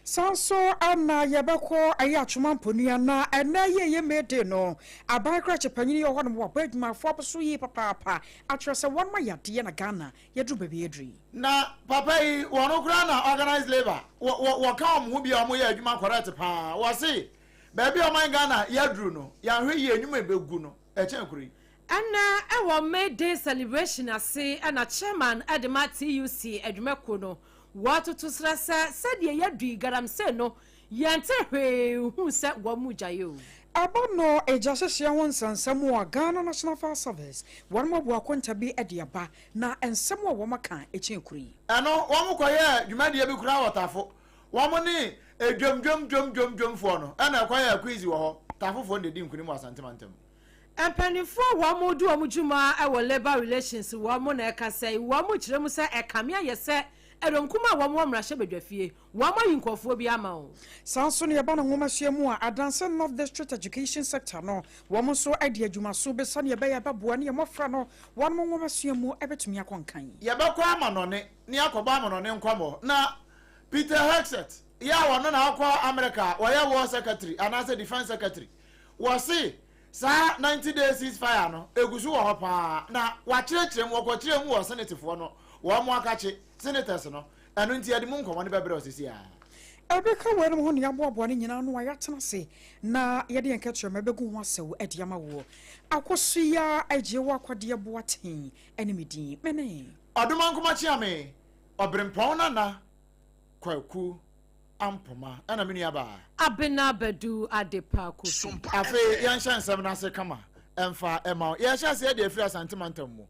Saa nso na yɛbɛkɔ ɛyɛ Atwoma Mponua na ɛnɛ yi ɛyɛ May Day no, aban krakye panyin yi wɔ hɔnom wabɔ adwumayɛfoɔ abɔso yie papaapa akyerɛ sɛ wɔn ayɛ adeɛ na Ghana yɛduru baabi a yɛduru yi. Na papa yi wɔn koraa na organized labour wɔ wɔ wɔka wɔn ho bi a wɔn yɛ adwuma correct paa wɔse baabi a ɔman Ghana yɛaduru no yɛanhwɛ yie nnwuma ɛbɛgu no ɛkyɛn koro yi. Ɛnnɛ wɔ May Day celebration ase na Chairman de ma TUC adwumakuo no wɔtoto srɛ sɛ sɛdeɛ yɛadu yi galamsey no yɛnte hwee nhuu sɛ wɔn gyae o. Aba no egya hyehyeɛ ho nsɛnsɛm a Ghana National Fire Service wɔn abu akonta bi de aba na nsɛm a wɔn aka kyɛn kuro yi. Ɛno wɔn kɔ yɛɛ dwumadie bi koraa wɔ Tafo. Wɔn ne dwam dwam dwam dwam dwam foɔ no ɛna ɛkɔ yɛɛ quiz wɔ hɔ. Tafo foɔ no na ɛdi nkunim wɔ Asante mantam. Mpaninfoɔ a wɔn di wɔn dwuma wɔ Labour Relations wɔn na ɛkasa yi, wɔn kyerɛ mu sɛ ɛkame ayɛ sɛ ɛdɔm kumaa a wɔn wɔ mmarahyɛbadwafie, wɔn ayi nkurɔfoɔ bi ama o. Saa nso na yɛba no nwomasua mu a, Adanse North District Education Sector no, wɔn nso de adwumaso bi sɛdeɛ ɛbɛyɛ a ɛbɛboa ne yɛn mmɔfra no wɔn nwomasua mu bɛtumi akɔ nkan. Yɛbɛkɔ amanɔne na yɛakɔbɔ amanɔne nkɔmmɔ. Na Peter Hegseth yɛ a ɔno na ɔkɔ Amerika a ɔyɛ War Secretary anaasɛ Defence Secretary, wɔse saa 90 day cease fire no egu so wɔ hɔ paa na wakyerɛkyerɛ mu, wɔkɔkyerɛɛ mu wɔ Senetefoɔ no, wɔn akakye, Senators no, ɛno nti yɛde mu nkɔmmɔ no bɛbrɛ wo seesei ara. Ɛbɛka weinom ho na yɛaboaboa ne nyinaa ano a yɛatena ase na yɛde yɛn kɛtrɛma bɛgu ho asau de ama woɔ. Akosua Agyewa Kwadeɛ Boateng ne me din. Me ne. Ɔdomankoma Kyeame, Ɔberempɔn Nana Kwaku Ampoma ɛna me nua baa. Abena Badu Adepa Kofi. Afei yɛnhyɛ nsɛm no ase kama mfa mma wo. Yɛhyɛ aseɛ de afiri Asante mantam mu.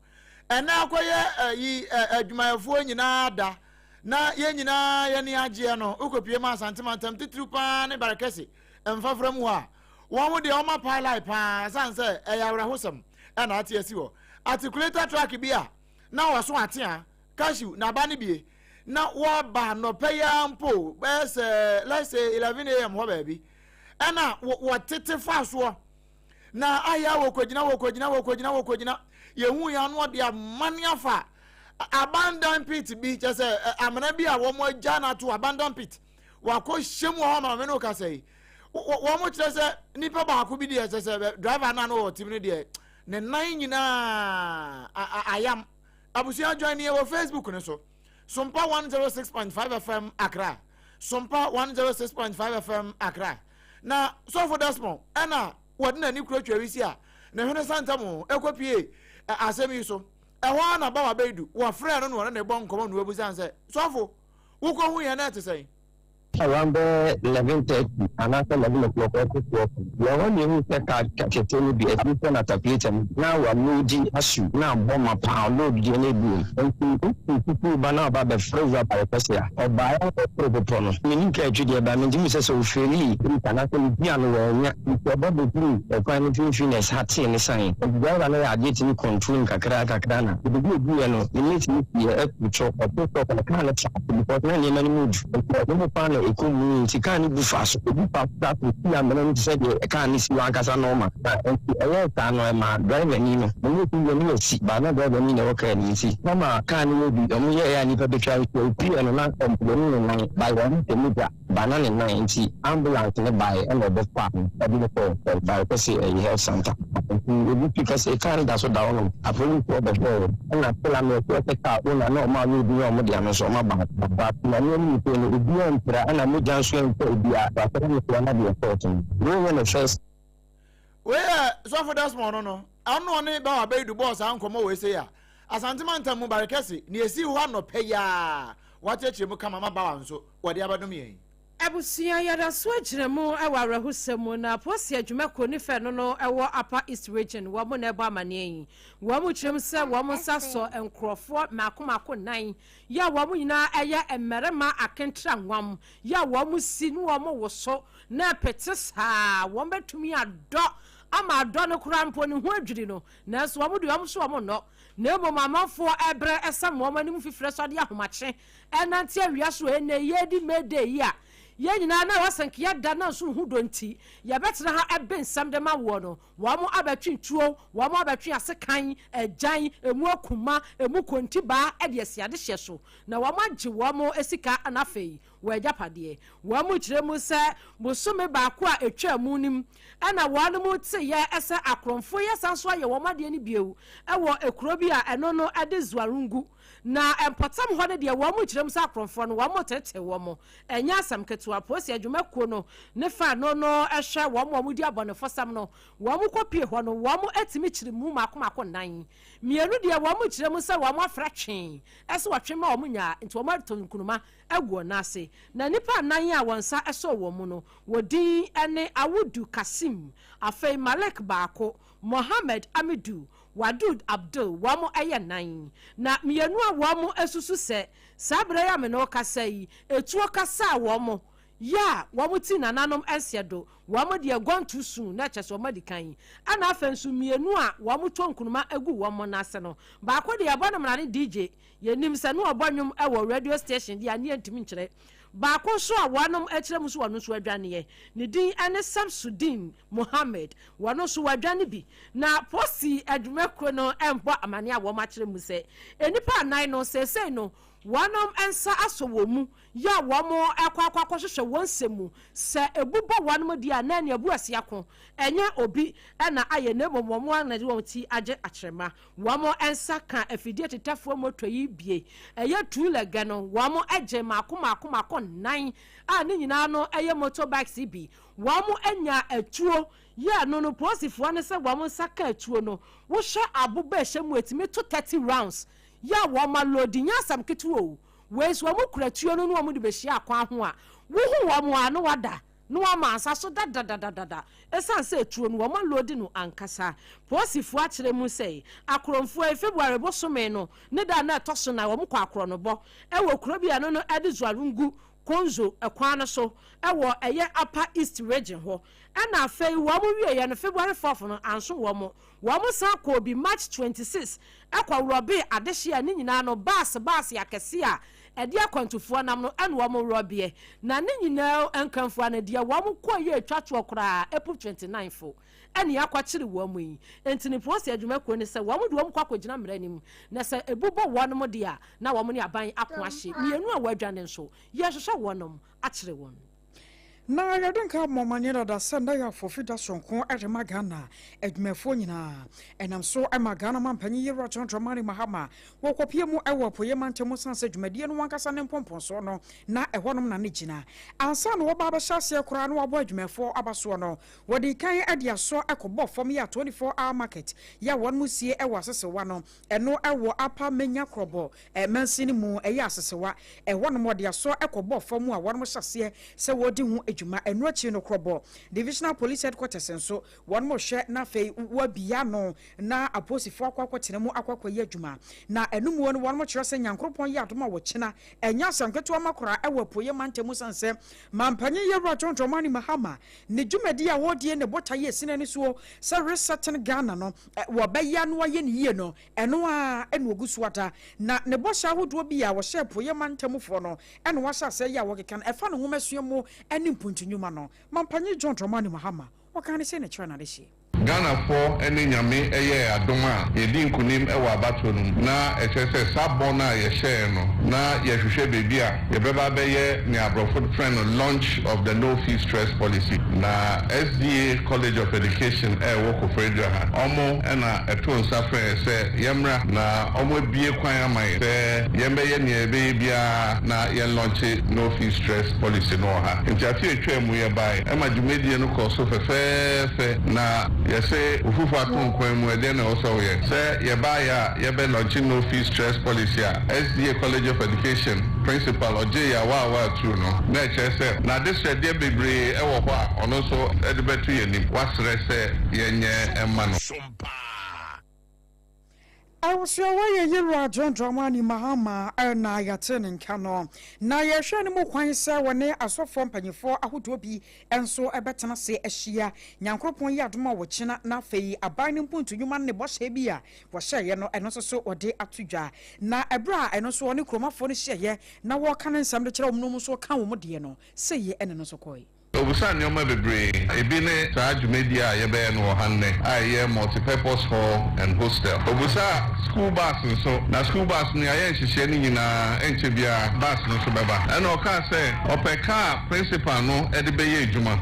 Ɛnɛ akɔyɛ ayi adwumayɛfoɔ nyinaa da na yɛn nyinaa yɛn ani agyeɛ no, wokɔpie ma Asante mantam titiriw paa ne Barekɛse mfafra mu hɔ a, wɔn deɛ wɔn apae lai paa ɛsiane sɛ ɛyɛ awerɛhosɛm ɛna ate asi hɔ. Articulator truck bi a. Na wɔso atea, cashew, n'aba no bie. Na wɔba anɔpa yi ara mpo, bɛyɛ sɛ let's say 11 am hɔ baabi, ɛna wɔtete fa soɔ. Na ayɛ a wɔkɔgyina, wɔkɔgyina, wɔkɔgyina, wɔkɔgyina. Yɛhu yɛn ano ɔde amane afa abandon pit bi, kyɛ sɛ amena bi a wɔn agya no ato abandon pit. Wakɔ hyɛ mu wɔ hɔ ma me ne wo kasa yi. Wɔn kyerɛ sɛ nipa baako bi deɛ, kyɛ sɛ driver no a na ɔwɔ tim no deɛ, ne nan nyinaa ayam. Abusua join yɛ wɔ Facebook no so. Sompa 106.5 FM Accra. Sompa 106.5 FM Accra. Na Sɔfo Desmond ɛna wɔde n'ani kura twawisi a ne hwene santam ɛkɔpie asɛm yi so. Ɛhɔ ara na Bawa Baidu wɔfrɛɛ no na wɔne ne bɔ nkɔmmɔ na wɔabusa no sɛ, Sɔfo, wokɔhu yɛn na ɛte sɛn? Around bɛyɛ 11:30 anaasɛ 11 o'clock ɛkɔ 12 no, yɛn hɔ na ehu sɛ car kɛseɛ no bi ɛbi sɛ natapieter no na waloadi asu na abɔ ma paa load deɛ no ebu mu. Nti ofi sukuu ba na ɔba bɛfrɛ wura Barekɛse a ɔbaeɛ a ɔforo bepɔ no, menim kaa atwi deɛ ba mentumi sɛ sɛ ofeeli brake anaasɛ ne bia no wɔanya nti ɔba bɛduru ɛkwan no mfimfini na ɛsatee ne san. Nti driver no yɛ adeɛ tumi control no kakra kakra na baabi a oduiɛ no ne mate no siiɛ ɛto kyɔ ɔto stop no car no tra ase because na nneɛma no mu du nti ɔno mu paa na ɛkɔ mu nti car no bu fa so ebu fa so saa so si amena no te sɛ deɛ car no si hɔ ankasa normal na nti ɛyɛɛ saa no ɛmaa driver ni no ne mate no deɛ ne wasi but na driver ni na ɛwɔ car no mu nti na car no yɛ bi ɔmo yɛɛ a nipa bɛtwa nso opuiɛ no na ɔmpleni ne nan by wɔn sɛ mogya ba na ne nan nti ambulance ne baeɛ ɛna ɔbɛfaa no ɛde no kɔɔ Barekɛse ɛyi health center nti ebi fi kɛse car no da so da hɔnom apolisifoɔ bɛhwɛɛ ɛna still a mɛsɛ sɛ car owner na ɔmo a wɔdi na ɔmo de ano nso ɔmo aba, but na nneɛma mu sɛ no obiara mpira ɛna mogya nso ɛntɔ obiara wasɛrɛ no soa na deɛ kɔɔto no wei yɛ ne first. Wei yɛ Sɔfo Desmond no, ɔno ɔne Bawa Baidu bɔɔ saa nkɔmmɔ wei sei a Asante mantam mu Barekɛse nea esii hɔ anɔpa yi ara wɔakyerɛkyerɛ mu kama ma Bawa nso wɔde abɛdom yɛn. Abusua, yɛda so agyina mu wɔ awerɛhosɛm mu na Apolisi adwumakuo ne fɛ no no wɔ Upper East Region wɔn na ɛbɔ amaneɛ yi. Wɔn kyerɛ mu sɛ wɔn nsa sɔ nkurɔfoɔ mmaako mmaako nnan yi a wɔn nyinaa yɛ mmarima akentra nwam yi a wɔn si ne wɔn woso na ɛpete saa wɔn bɛtumi adɔ ama adɔ no koraa mpo ne ho adwiri no, nanso wɔn deɛ wɔn so wɔn nnɔ na mmom amanfoɔ ɛbrɛ ɛsam wɔn anim fifire so adeɛ ahomakye ɛnante awia so. Ɛnɛ yɛdi May Day yi a yɛn nyinaa na wɔsɛ nkeɛ da na nso ho dɔ nti yɛbɛtena ha ɛbe nsɛm de ma woɔ no, wɔn abɛtwe tuo, wɔn abɛtwe asekan, agyan emu akuma emu kontibaa ɛde asi adehyɛ so na wɔn agye wɔn sika na afei wɔ agyapadeɛ. Wɔn mu kyerɛ mu sɛ bosome baako a etwa mu nim ɛna wɔn mu te yɛ ɛsɛ akorɔmfoɔ yɛ san so ayɛ wɔn adeɛ no bio ɛwɔ ekuro bi a ɛno no ɛde Zuarungu na mpɔtam hɔ no deɛ, wɔn mu kyerɛ mu sɛ akorɔmfoɔ no wɔn mo tete wɔn ɛnyɛ asɛm ketewa. Polisi adwumakuo no ne fa no ɛhwɛ wɔn a wɔn di abɔnefosɛm no, wɔn kɔ pie hɔ no, wɔn atumi kyerɛ mu mako mako nnan. Mmienu deɛ, wɔn kyerɛ mu sɛ wɔn afra twee ɛsɛ wɔtwe ma wɔn nyaa nti wɔn ato nkunuma agu wɔn ase. Na nipa nnan a wɔn nsa ɛsɔ wɔn mu no, wɔdin ne Awudu Kasim, afei Malik baako, Mohammed Amidu, Wadud Abdul. Wɔn yɛ nnan. Na mmienu a wɔn asusu sɛ saa berɛ yi a me ne kasa yi etuo kasa a wɔn yɛ a wɔn ti nananom nseɛ do, wɔn deɛ gone too soon na kyɛ sɛ wɔn adi kan. Ɛna afei nso mmienu a wɔn tɔ nkunuma egu wɔn n'ase no, baako deɛ ɛbɔ ne mmara ne DJ, yɛnim sɛ ne ɔbɔ nnwom wɔ radio station deɛ aneɛ ntumi nkyerɛ. Baako nso a wɔnom akyerɛ mu nso wɔn nso adwaneɛ, ne din ne Samsudin Mohammed, wɔn nso wɔadwane bi. Na polisi adwumakuo no mbɔ amane a wɔn akyerɛ mu sɛ nnipa anan no seesei no wɔnom nsa asɔ wɔn mu yɛ a wɔn ɛkɔ akɔhwehwɛ wɔn nsɛm mu sɛ ebu bɔ wɔn mu deɛ a na ne abu ase ako ɛnyɛ obi ɛna ayɛ, na mmom wɔn ana de wɔn ti agye akyerɛma. Wɔn nsa ka afidie tetafoɔ moto yi bie ɛyɛ tuulɛgɛ no, wɔn agye mako mako mako nnan a ne nyinaa no ɛyɛ motorbikes yi bi. Wɔn anya atuo yɛ no, polisifoɔ no sɛ wɔn nsa ka atuo no, wohwɛ aboba ɛhyɛ mu etumi to 30 rounds yɛ a wɔn aloadi nyɛ asɛm ketewa o. Wei so wɔn kura tuo no na wɔn de bɛhyia akwan ho a wohu wɔn a no wada na wɔama ansa so dadadadada ɛsiane sɛ etuo no wɔn aloadi no ankasa. Polisifoɔ akyerɛ mu sɛ akorɔmfoɔ yi, February bosome no ne da na ɛtɔ so na wɔn kɔ akorɔnobɔ ɛwɔ kuro bi a no ɛde Zuarungu. Konzo kwan no so wɔ ɛyɛ Upper East Region hɔ. Ɛna afei wɔn wieɛ no February 4th no anso wɔn. Wɔn san kɔɔ bi March 26 kɔ rɔbee adehyeɛ a ne nyinaa no baase baase akɛseɛ a ɛde akwantufoɔ nam no ɛna wɔn rɔbeɛ. Na ne nyinaa nkamfua no deɛ wɔn kɔɔ yɛ ɛtwa toɔ koraa April 29 fo ɛne akɔkyere wɔn yi. Enti ne polisi adwumakuo ne sɛ wɔn de wɔn kɔ akɔgyina mmara anim na sɛ ebu bɔ wɔn deɛ a na wɔn ne aban ako ahye. Mmienu a wɔadwane nso yɛrehwehwɛ wɔnom akyere wɔn. Na yɛde nka abɔ amanneɛ dada sɛ nnɛ yɛ afɔfi da soronko de ma Ghana adwumayɛfoɔ nyinaa. Ɛnam so ma Ghana mampanyin Yewura John Dramani Mahama wɔkɔpue mu wɔ Apueeɛ mantam mu sane sɛ dwumadie no ankasa ne mpɔmpɔnsoɔ no na ɛhɔnom na ne gyina. Ansa na wɔba abɛhyɛ aseɛ koraa na wɔabɔ adwumayɛfoɔ aba soɔ no, wɔdii kan de asɔ kɔbɔɔ fam yɛ a 24 hour market yɛ a wɔnom sie wɔ Asesewa no. Ɛno wɔ Upper Menya Krɔbɔ mansin no mu, ɛyɛ Asesewa. Ɛhɔnom wɔde asɔ kɔbɔɔ fam a wɔnom hyɛ aseɛ sɛ wɔredi ho dwuma. Ɛno akyi no Krɔbɔ Divisional Police Headquarters nso wɔnom rehwɛ na afei wɔabue ano na apolisifoɔ akɔ akɔtena mu akɔ akɔyɛ adwuma. Na ɛno muo no wɔnom kyerɛ sɛ Nyankoropɔn yɛ adom a wɔkyena ɛnyɛ asɛm ketewa ma koraa ɛwɔ Apueɛ mantam mu sane sɛ Mampanyin Yawura John Dramani Mahama ne dwumadie a wɔredie ne botaeɛ a ɛsi n'ani soɔ sɛ Resetting Ghana no wɔbɛyɛ na wɔayɛ no yie no, ɛno ara na ɔgu so ada. Na ne bɔhyɛ ahodoɔ bi a ɔhyɛɛ Apueeɛ mantamfoɔ no na wahyɛ aseɛ yɛ a wɔkeka no, ɛfa ne nwomasua mu ne mpuntu nnwuma no. Mampanyin John Dramani Mahama, ɔkaa no sei na ɛkyerɛ n'adehyeɛ. Ghanafoɔ ne Nyame yɛɛ adom a yɛdii nkunim wɔ abatoɔ no mu, na ɛkyerɛ sɛ saa bɔ no a yɛhyɛɛ no na yɛhwehwɛ baabi a yɛbɛba abɛyɛ nea aborɔfo frɛ no launch of the no fee stress policy. Na SDA College of Education a ɛwɔ Koforidua ha, wɔn na ɛtoo nsa frɛɛ yɛn sɛ yɛmmra na wɔabue kwan ama yɛn sɛ yɛmmɛyɛ nea yɛbɛyɛ biara na yɛnlɔnkye No Fee Stress Policy no wɔ ha. Nti afe a ɛtwaa mu yɛbaeɛ ma dwumadie no kɔɔ so fɛfɛɛfɛ na yɛse wo fufu ato nkwan mu, ɛdeɛn na ɛwɔ sɛ woyɛ? Sɛ yɛbaeɛ a yɛbɛ lɔnkye No Fee Stress Policy a, SDA College of Education Principal ɔgyee yɛn awaawa atuu no, na ɛkyerɛ sɛ n'adesrɛdeɛ bebree wɔ hɔ a ɔno nso de bɛto yɛn anim. Wasrɛ sɛ yɛnyɛ mma no. Awosoa yɛ Yewura John Dramani Mahama na yɛte ne nka no. Na yɛhwɛ no mu kwan sɛ wɔne asɔfoɔ mpanyinfoɔ ahodoɔ bi nso bɛtena ase ahyia. Nyankoropɔn yɛ adom a wɔkyena na afei aban no mpuntu nnwuma no ne bɔhyɛ bi a wɔhyɛeɛ no ɛno nso so wɔde ato dwa. Na ɛberɛ a ɛno nso wɔne kuromafoɔ no hyiaeɛ na wɔreka ne nsɛm de kyerɛ wɔn no wɔn nso ka wɔn deɛ no sei ɛne no nso kɔe. Obisaa nneɛma bebree, ebi ne saa dwumadie a yɛbɛyɛ no wɔ ha nnɛ a ɛyɛ Multi-purpose Hall and Hostel. Obisaa school bus nso, na school bus no yɛayɛ nhyehyɛɛ no nyinaa, ɛnkyɛ biara bus no nso bɛba. Ɛna ɔkaa sɛ ɔpɛ car a principal no de bɛyɛ adwuma,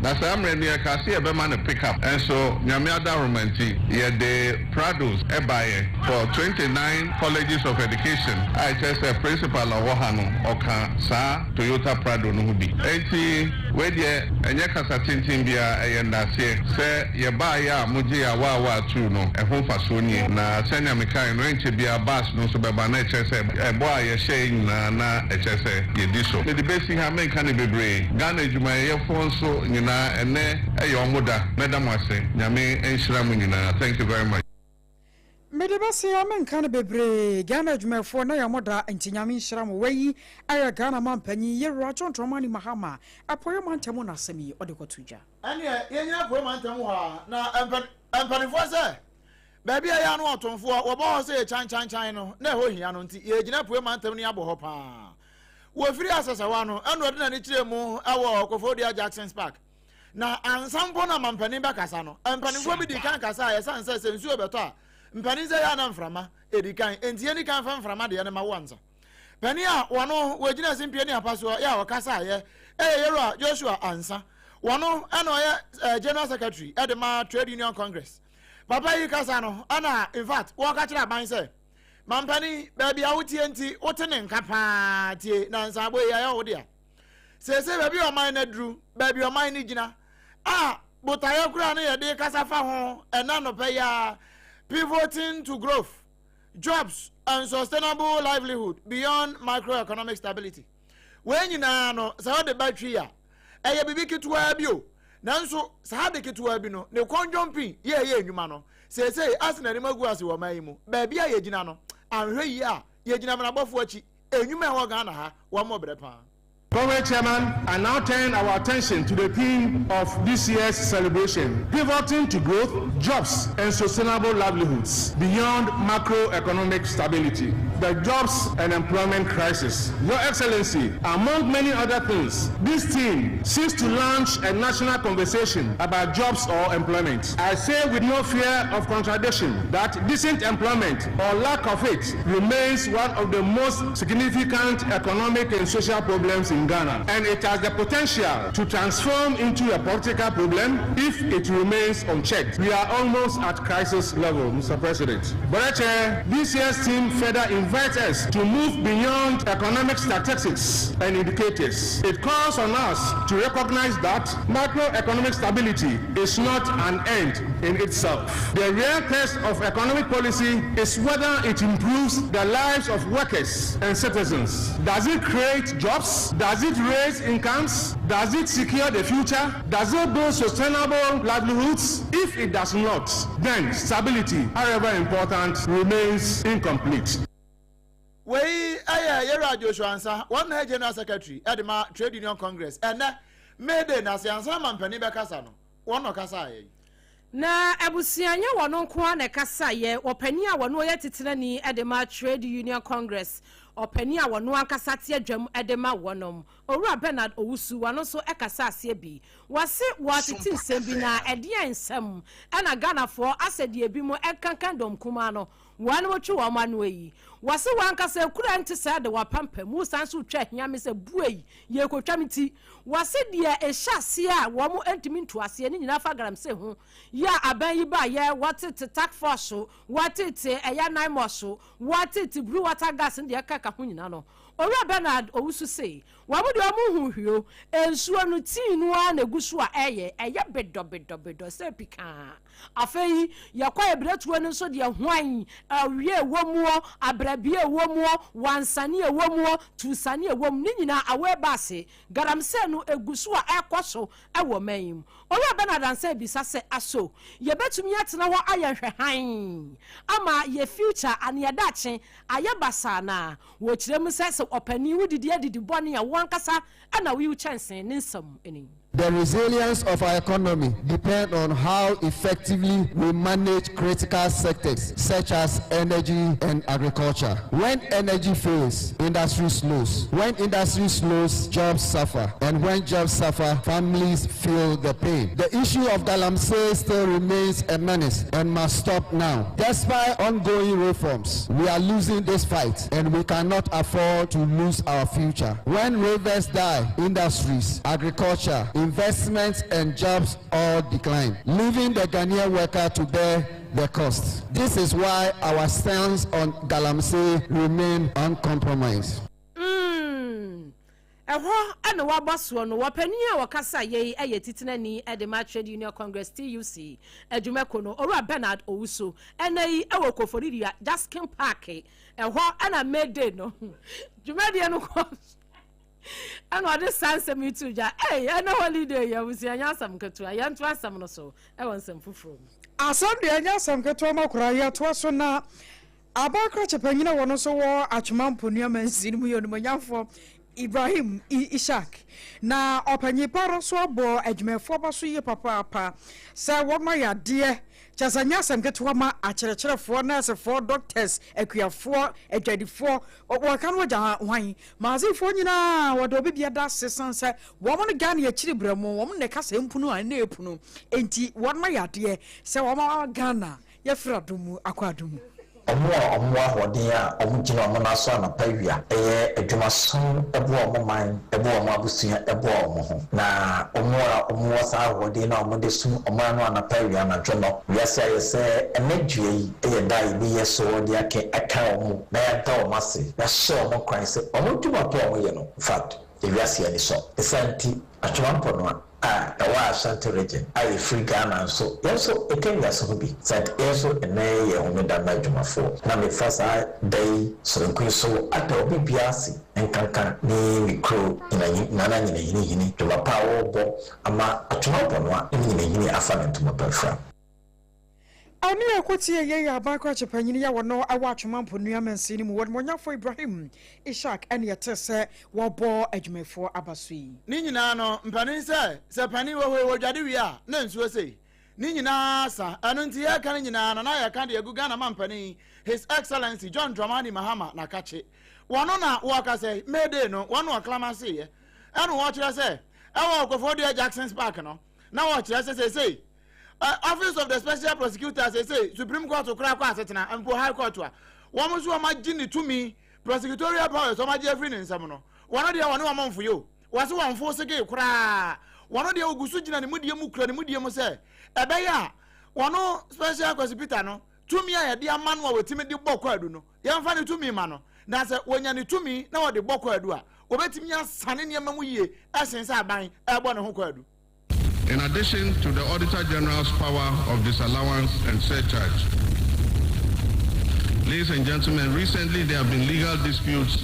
na saa mmerɛ no yɛkaa sɛ yɛbɛma no pick up, nso Nyame adaworoma nti yɛde Prados baeɛ for 29 colleges of education a ɛkyerɛ sɛ principal a ɔwɔ ha no ɔka saa Toyota Prado no ho bi. Enti wei deɛ ɛnyɛ kasa tenten biara, ɛyɛ ndaseɛ sɛ yɛbaeɛ a mogye yɛn awaawaa atuu no, ɛho mfasoɔ nie. Na sɛnea mekaeɛ no, ɛnkyɛ biara bus no nso bɛba na ɛkyerɛ sɛ ɛbɔ a yɛhyɛeɛ nyinaa na ɛkyerɛ sɛ yɛdi so. Mede bɛsi ha, menka no bebree. Ghana adwumayɛfoɔ nso nyinaa, ɛnnɛ ɛyɛ wɔn da. Mɛda mo ase. Nyame nhyira mo nyinaa. Thank you very much. Mede bɛse a menka no bebree, Ghana adwumayɛfoɔ na yɛ mo da nti Nyame nhyira mo. Wei ɛyɛ Ghana manpanyin Yewura John Dramani Mahama Apueɛ mantam na asɛm yi ɔde kɔto dwa. Ɛneɛ yɛnyina Apueɛ mantam hɔ a na mpanimfoɔ sɛ baabi a ɛyɛ ano ɔtomfoɔ wɔbɔ hɔ sɛ yɛ kyankyankyan no na ɛhɔ hia no nti yɛgyina Apueɛ mantam no yɛabɔ hɔ paa. Wɔfiri Asɛsɛwa no ɛna ɔde n'ani kyerɛ mu ɛwɔ Koforidua Jackson's Park. Na ansa mpo na mampanin bɛkasa no, mpanimfoɔ bi di kan kasa a ɛsiane sɛ sɛ nsuo bɛtɔ a, mpanin sɛ yɛ ana mframa ɛdi kan, enti yɛni kan fa mframa deɛ no ma wo ansa. Panin a wɔno wɔgyina simpie ne apa soɔ yɛ a ɔkasa yɛ ɛyɛ Yɛwura Joshua Ansa. Wɔno ɛna ɔyɛ eh, General Secretary ɛde ma Trade Union Congress. Papa yi kasa no ɛna in fact wɔka kyerɛ aban sɛ mampanin baabi a wotie nti wote ne nka paa tie na nsaabo yi ayɛ wo dea. Seesei baabi a ɔman no aduru, baabi a ɔman no gyina, a botaeɛ koraa no yɛde kasa fa ho ɛna nɔpɛ yi ara, pivoting to growth, jobs and sustainable livelihood beyond macroeconomic stability. Wei nyinaa no, sɛ wode ba twi a, ɛyɛ biribi ketewaa bi o. Nanso saa ade ketewaa bi no, ne kɔndwɔmpin yɛ ɛyɛ nnwuma no, seesei ase n'anim agu ase wɔ ɔman yi mu. Baabi a yɛgyina no, anhwɛ yie a, yɛgyina mmenabɔfoɔ akyi. Nnwuma a ɛwɔ Ghana ha, wɔmmɔ brɛ paa. Comrade Chairman, I now turn our attention to the theme of this year's celebration, pivoting to growth, jobs, and sustainable livelihoods beyond macroeconomic stability, the jobs and employment crisis. Your Excellency, among many other things, this theme seeks to launch a national conversation about jobs or employment. I say with no fear of contradiction that decent employment or lack of it remains one of the most significant economic and social problems in Ghana, and it has the potential to transform into a political problem if it remains unchecked. We are almost at crisis level, Mr. President. Brother Chair, this year's theme further invites us to move beyond economic statistics and indicators. It calls on us to recognize that macroeconomic stability is not an end in itself. The real test of economic policy is whether it improves the lives of workers and citizens. Does it create jobs? Does it raise incomes? Does it secure the future? Does it build sustainable livelihoods? If it does not, then stability, however important, remains incomplete. Wei yɛ Yɛwura Joshua Ansah, wɔn na yɛ General Secretary de ma Trade Union Congress. Ɛnnɛ, May Day no ase ansa na mampanin bɛkasa no, wɔn na ɔkasaeɛ yi. Na abusua nyɛ wɔn nko ara na ɛkasaeɛ, ɔpanin a wɔn yɛ titenani de ma Trade Union Congress, ɔpanin a wɔn ankasa te adwam de ma wɔnom, Owura Bernard Owusu, wɔn nso kasa aseɛ bi. Wɔse wɔatete nsɛm bi na ɛdeɛn nsɛm na Ghanafoɔ asɛ deɛ ebinom ɛkankan dɔm kumaa no wɔnom twe wɔn ano yi. Wɔse wɔn ankasa ekura nte sɛɛ de wɔapampam wo san so retwa ahia me sɛ buei yɛrekɔtwa me ti. Wɔse deɛ ɛhyɛ aseɛ a wɔn ntumi ntu aseɛ ne nyinaa fa galamsey ho yɛ a aban yi baeɛ wɔtete task force so wɔtete ɛyɛ naimos so wɔtete blue water gas ne deɛ ɛkeka ho nyinaa no Owura Bernard Owusu se wɔn deɛ wɔn nhu hwee o, nsuo no tii no ara na egu so a ɛyɛ, ɛyɛ bedɔbedɔbedɔ sɛ pikaa. Afei yɛkɔ abiratuo no nso deɛ hwan, awie ɛwɔ muo, abrabie ɛwɔ muo, wansane ɛwɔ muo, tuusane ɛwɔ mu, ne nyinaa away bus, galamsey no ɛgu so a ɛrekɔ so wɔ ɔman yi mu. Owura Bernard Ansah bisa sɛ aso yɛbɛtumi atena hɔ ayɛ nhwɛhan ama yɛ future ane yɛ daakye ayɛ basaa anaa? Wɔkyerɛ mu sɛ sɛ ɔpanin wodidi adidi bɔne a wo ankasa na woyi wo kyɛnsee ne nsam ni. The resilience of our economy depend on how effectively we manage critical sectors such as energy and agriculture. When energy fails, industry slows. When industry slows, jobs suffer. And when jobs suffer, families feel the pain. The issue of galamsey still remains a menace and must stop now. Despite ongoing reforms, we are losing this fight and we cannot afford to lose our future. When rivers die, industries, agriculture, investments and jobs all decline, leaving the Ghanaian worker to bear the cost. This is why our stance on galamsey remain uncompromised. Mm, ɛhɔ na wɔabɔ soɔ no. Ɔpanin a ɔkasa yei yɛ Titenani de ma Trade Union Congress, TUC, adwumako no, Owura Bernard Owusu. Ɛnnɛ yi wɔ Koforidua, Jaskin Park, ɛhɔ na May Day no dwumadie no kɔ so. Ɛna ɔde saa nsɛm yi too dwa. Ei, ɛnɛ holiday yi, abusua, ɛnyɛ asɛm ketewa. Yɛnto asɛm no so wɔ nsɛm foforɔ mu. Asɛm deɛ ɛnyɛ asɛm ketewa ma koraa. Yɛtoa so na aban krakye panyin a wɔno nso wɔ Atwema Mponua mansin mu yɛ Onimuonyamfoɔ Ibrahim Ishak. Na ɔpanyin pa no nso abɔ adwumayɛfoɔ aba so yie papaapa sɛ wɔn ayɛ adeɛ Kyerɛ sɛ, ɛnyɛ asɛm ketewa ma akyerɛkyerɛfoɔ, nɛɛsefoɔ, doctors, akuafoɔ, adwadifoɔ, wɔka no wɔgya hwan? Maazefoɔ nyinaa wɔde obi bia da ase sane sɛ wɔn ne Ghana akyiri berɛ mu, wɔn na ɛka sɛ mpunu a ɛna ɛpunu, enti wɔn ayɛ adeɛ sɛ wɔn ama Ghana yɛfiri adom mu akɔ adom mu. Wɔn a wɔwɔ ahoɔden a wɔgyina wɔn nan so anɔpa awia yɛ adwuma som boa wɔn man, boa wɔn abusua, boa wɔn ho. Na wɔn a wɔwɔ saa ahoɔden no a wɔde som ɔman no anɔpa awia anadwo no, wiase ayɛ sɛ ɛnnɛ dua yi yɛ da a yɛbɛyi ɛso de ake aka wɔn na yɛada wɔn ase, yɛahyɛ wɔn nkuran sɛ wɔn adwuma pa a wɔyɛ no, in fact, ewiase ani sɔ. Ne saa nti, Atwemampɔnoa a ɛwɔ Ashanti Region a yɛfiri Ghana nso, yɛn nso yɛka wiase ho bi. Sɛ yɛn nso ɛnnɛ yɛ Homeda mma adwumafoɔ. Na mefa saa da yi sononko yi so ada obi biara ase nkanka ne me kuro nyina Nana Nyinahinihini dwuma pa a wɔrebɔ ama Atwoma Bɔnoa ne Nyinahini afa ne ntoma pa afira. Ɛne ɛkɔtie yei yɛ aban krakye panyin yi a wɔno wɔ Atwoma Mponua mansini no mu, Wɔdemɔnyafo Ibrahim Ishak ɛne yɛtee sɛ wɔbɔ adwumayɛfoɔ aba so yi. Ne nyinaa no, mpanin sɛ, sɛ panin wɔ hɔ yi, wɔdwade wie a, na nsuo sei. Ne nyinaa sa. Ɛno nti yɛreka no nyinaa no, na yɛreka de agu Ghana mampanin, His Excellency John Dramani Mahama n'akakye. Wɔno na wɔreka sɛ, May Day no, wɔn na wɔklamaseeɛ. Ɛna wɔkyerɛ sɛ, ɛwɔ Koforidua Jackson's Park no, na wɔkyerɛ sɛ seesei, Office of the Special Prosecutor seesei, Supreme Court koraa kɔ asetena, mpo High Court a, wɔn nso wɔn agye ne tumi, prosecutorial powers wɔn agye afiri ne nsam no, wɔn deɛ wɔne wɔn mfoyɛ o. Wɔse wɔmfoo segee koraa. Wɔno deɛ ɔgu so gyina ne mudie mu kura ne mudie mu sɛ ɛbɛyɛ a wɔno Special Kwasi Peter no tumi a yɛde ama no a wɔtumi de bɔ kwaadu no yɛmfa ne tumi ma no na sɛ wɔnya ne tumi na wɔde bɔ kwaadu a wɔbɛtumi asane nneɛma mu yie ɛsen sɛ aban ɛrebɔ ne ho kwaadu. In addition to the Auditor General's power of disallowance and surcharge. Ladies and gentlemen, recently there have been legal disputes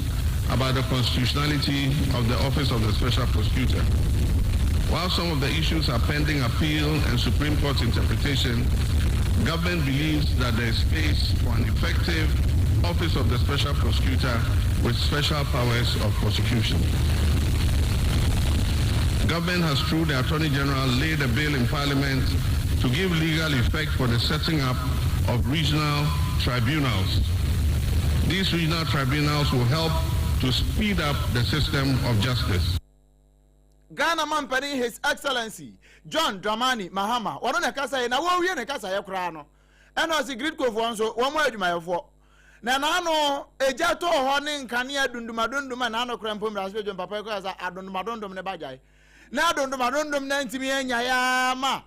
about the constitutionality of the Office of the Special Prosecutor. While some of the issues are pending appeal and Supreme Court interpretation, government believes that there is space for an effective Office of the Special Prosecutor with special powers of prosecution. Government has, through the Attorney General, laid a bill in Parliament to give legal effect for the setting up of regional tribunals. These regional tribunals will help to speed up the system of justice. Ghana mampanin His Excellency John Dramani Mahama wɔno na ɛkasa yɛ na wɔrewie ne kasaeɛ koraa no ɛna ɔse Gridcofoɔ nso wɔn adwumayɛfoɔ na n'ano egya tɔɔ hɔ ne nkanea dundumadundum a n'ano koraa mpo mmarahyɛbadwam papa yi koraa sɛ adondomadondom ne ba gyae na adondomadondom na ntumi anya ya ma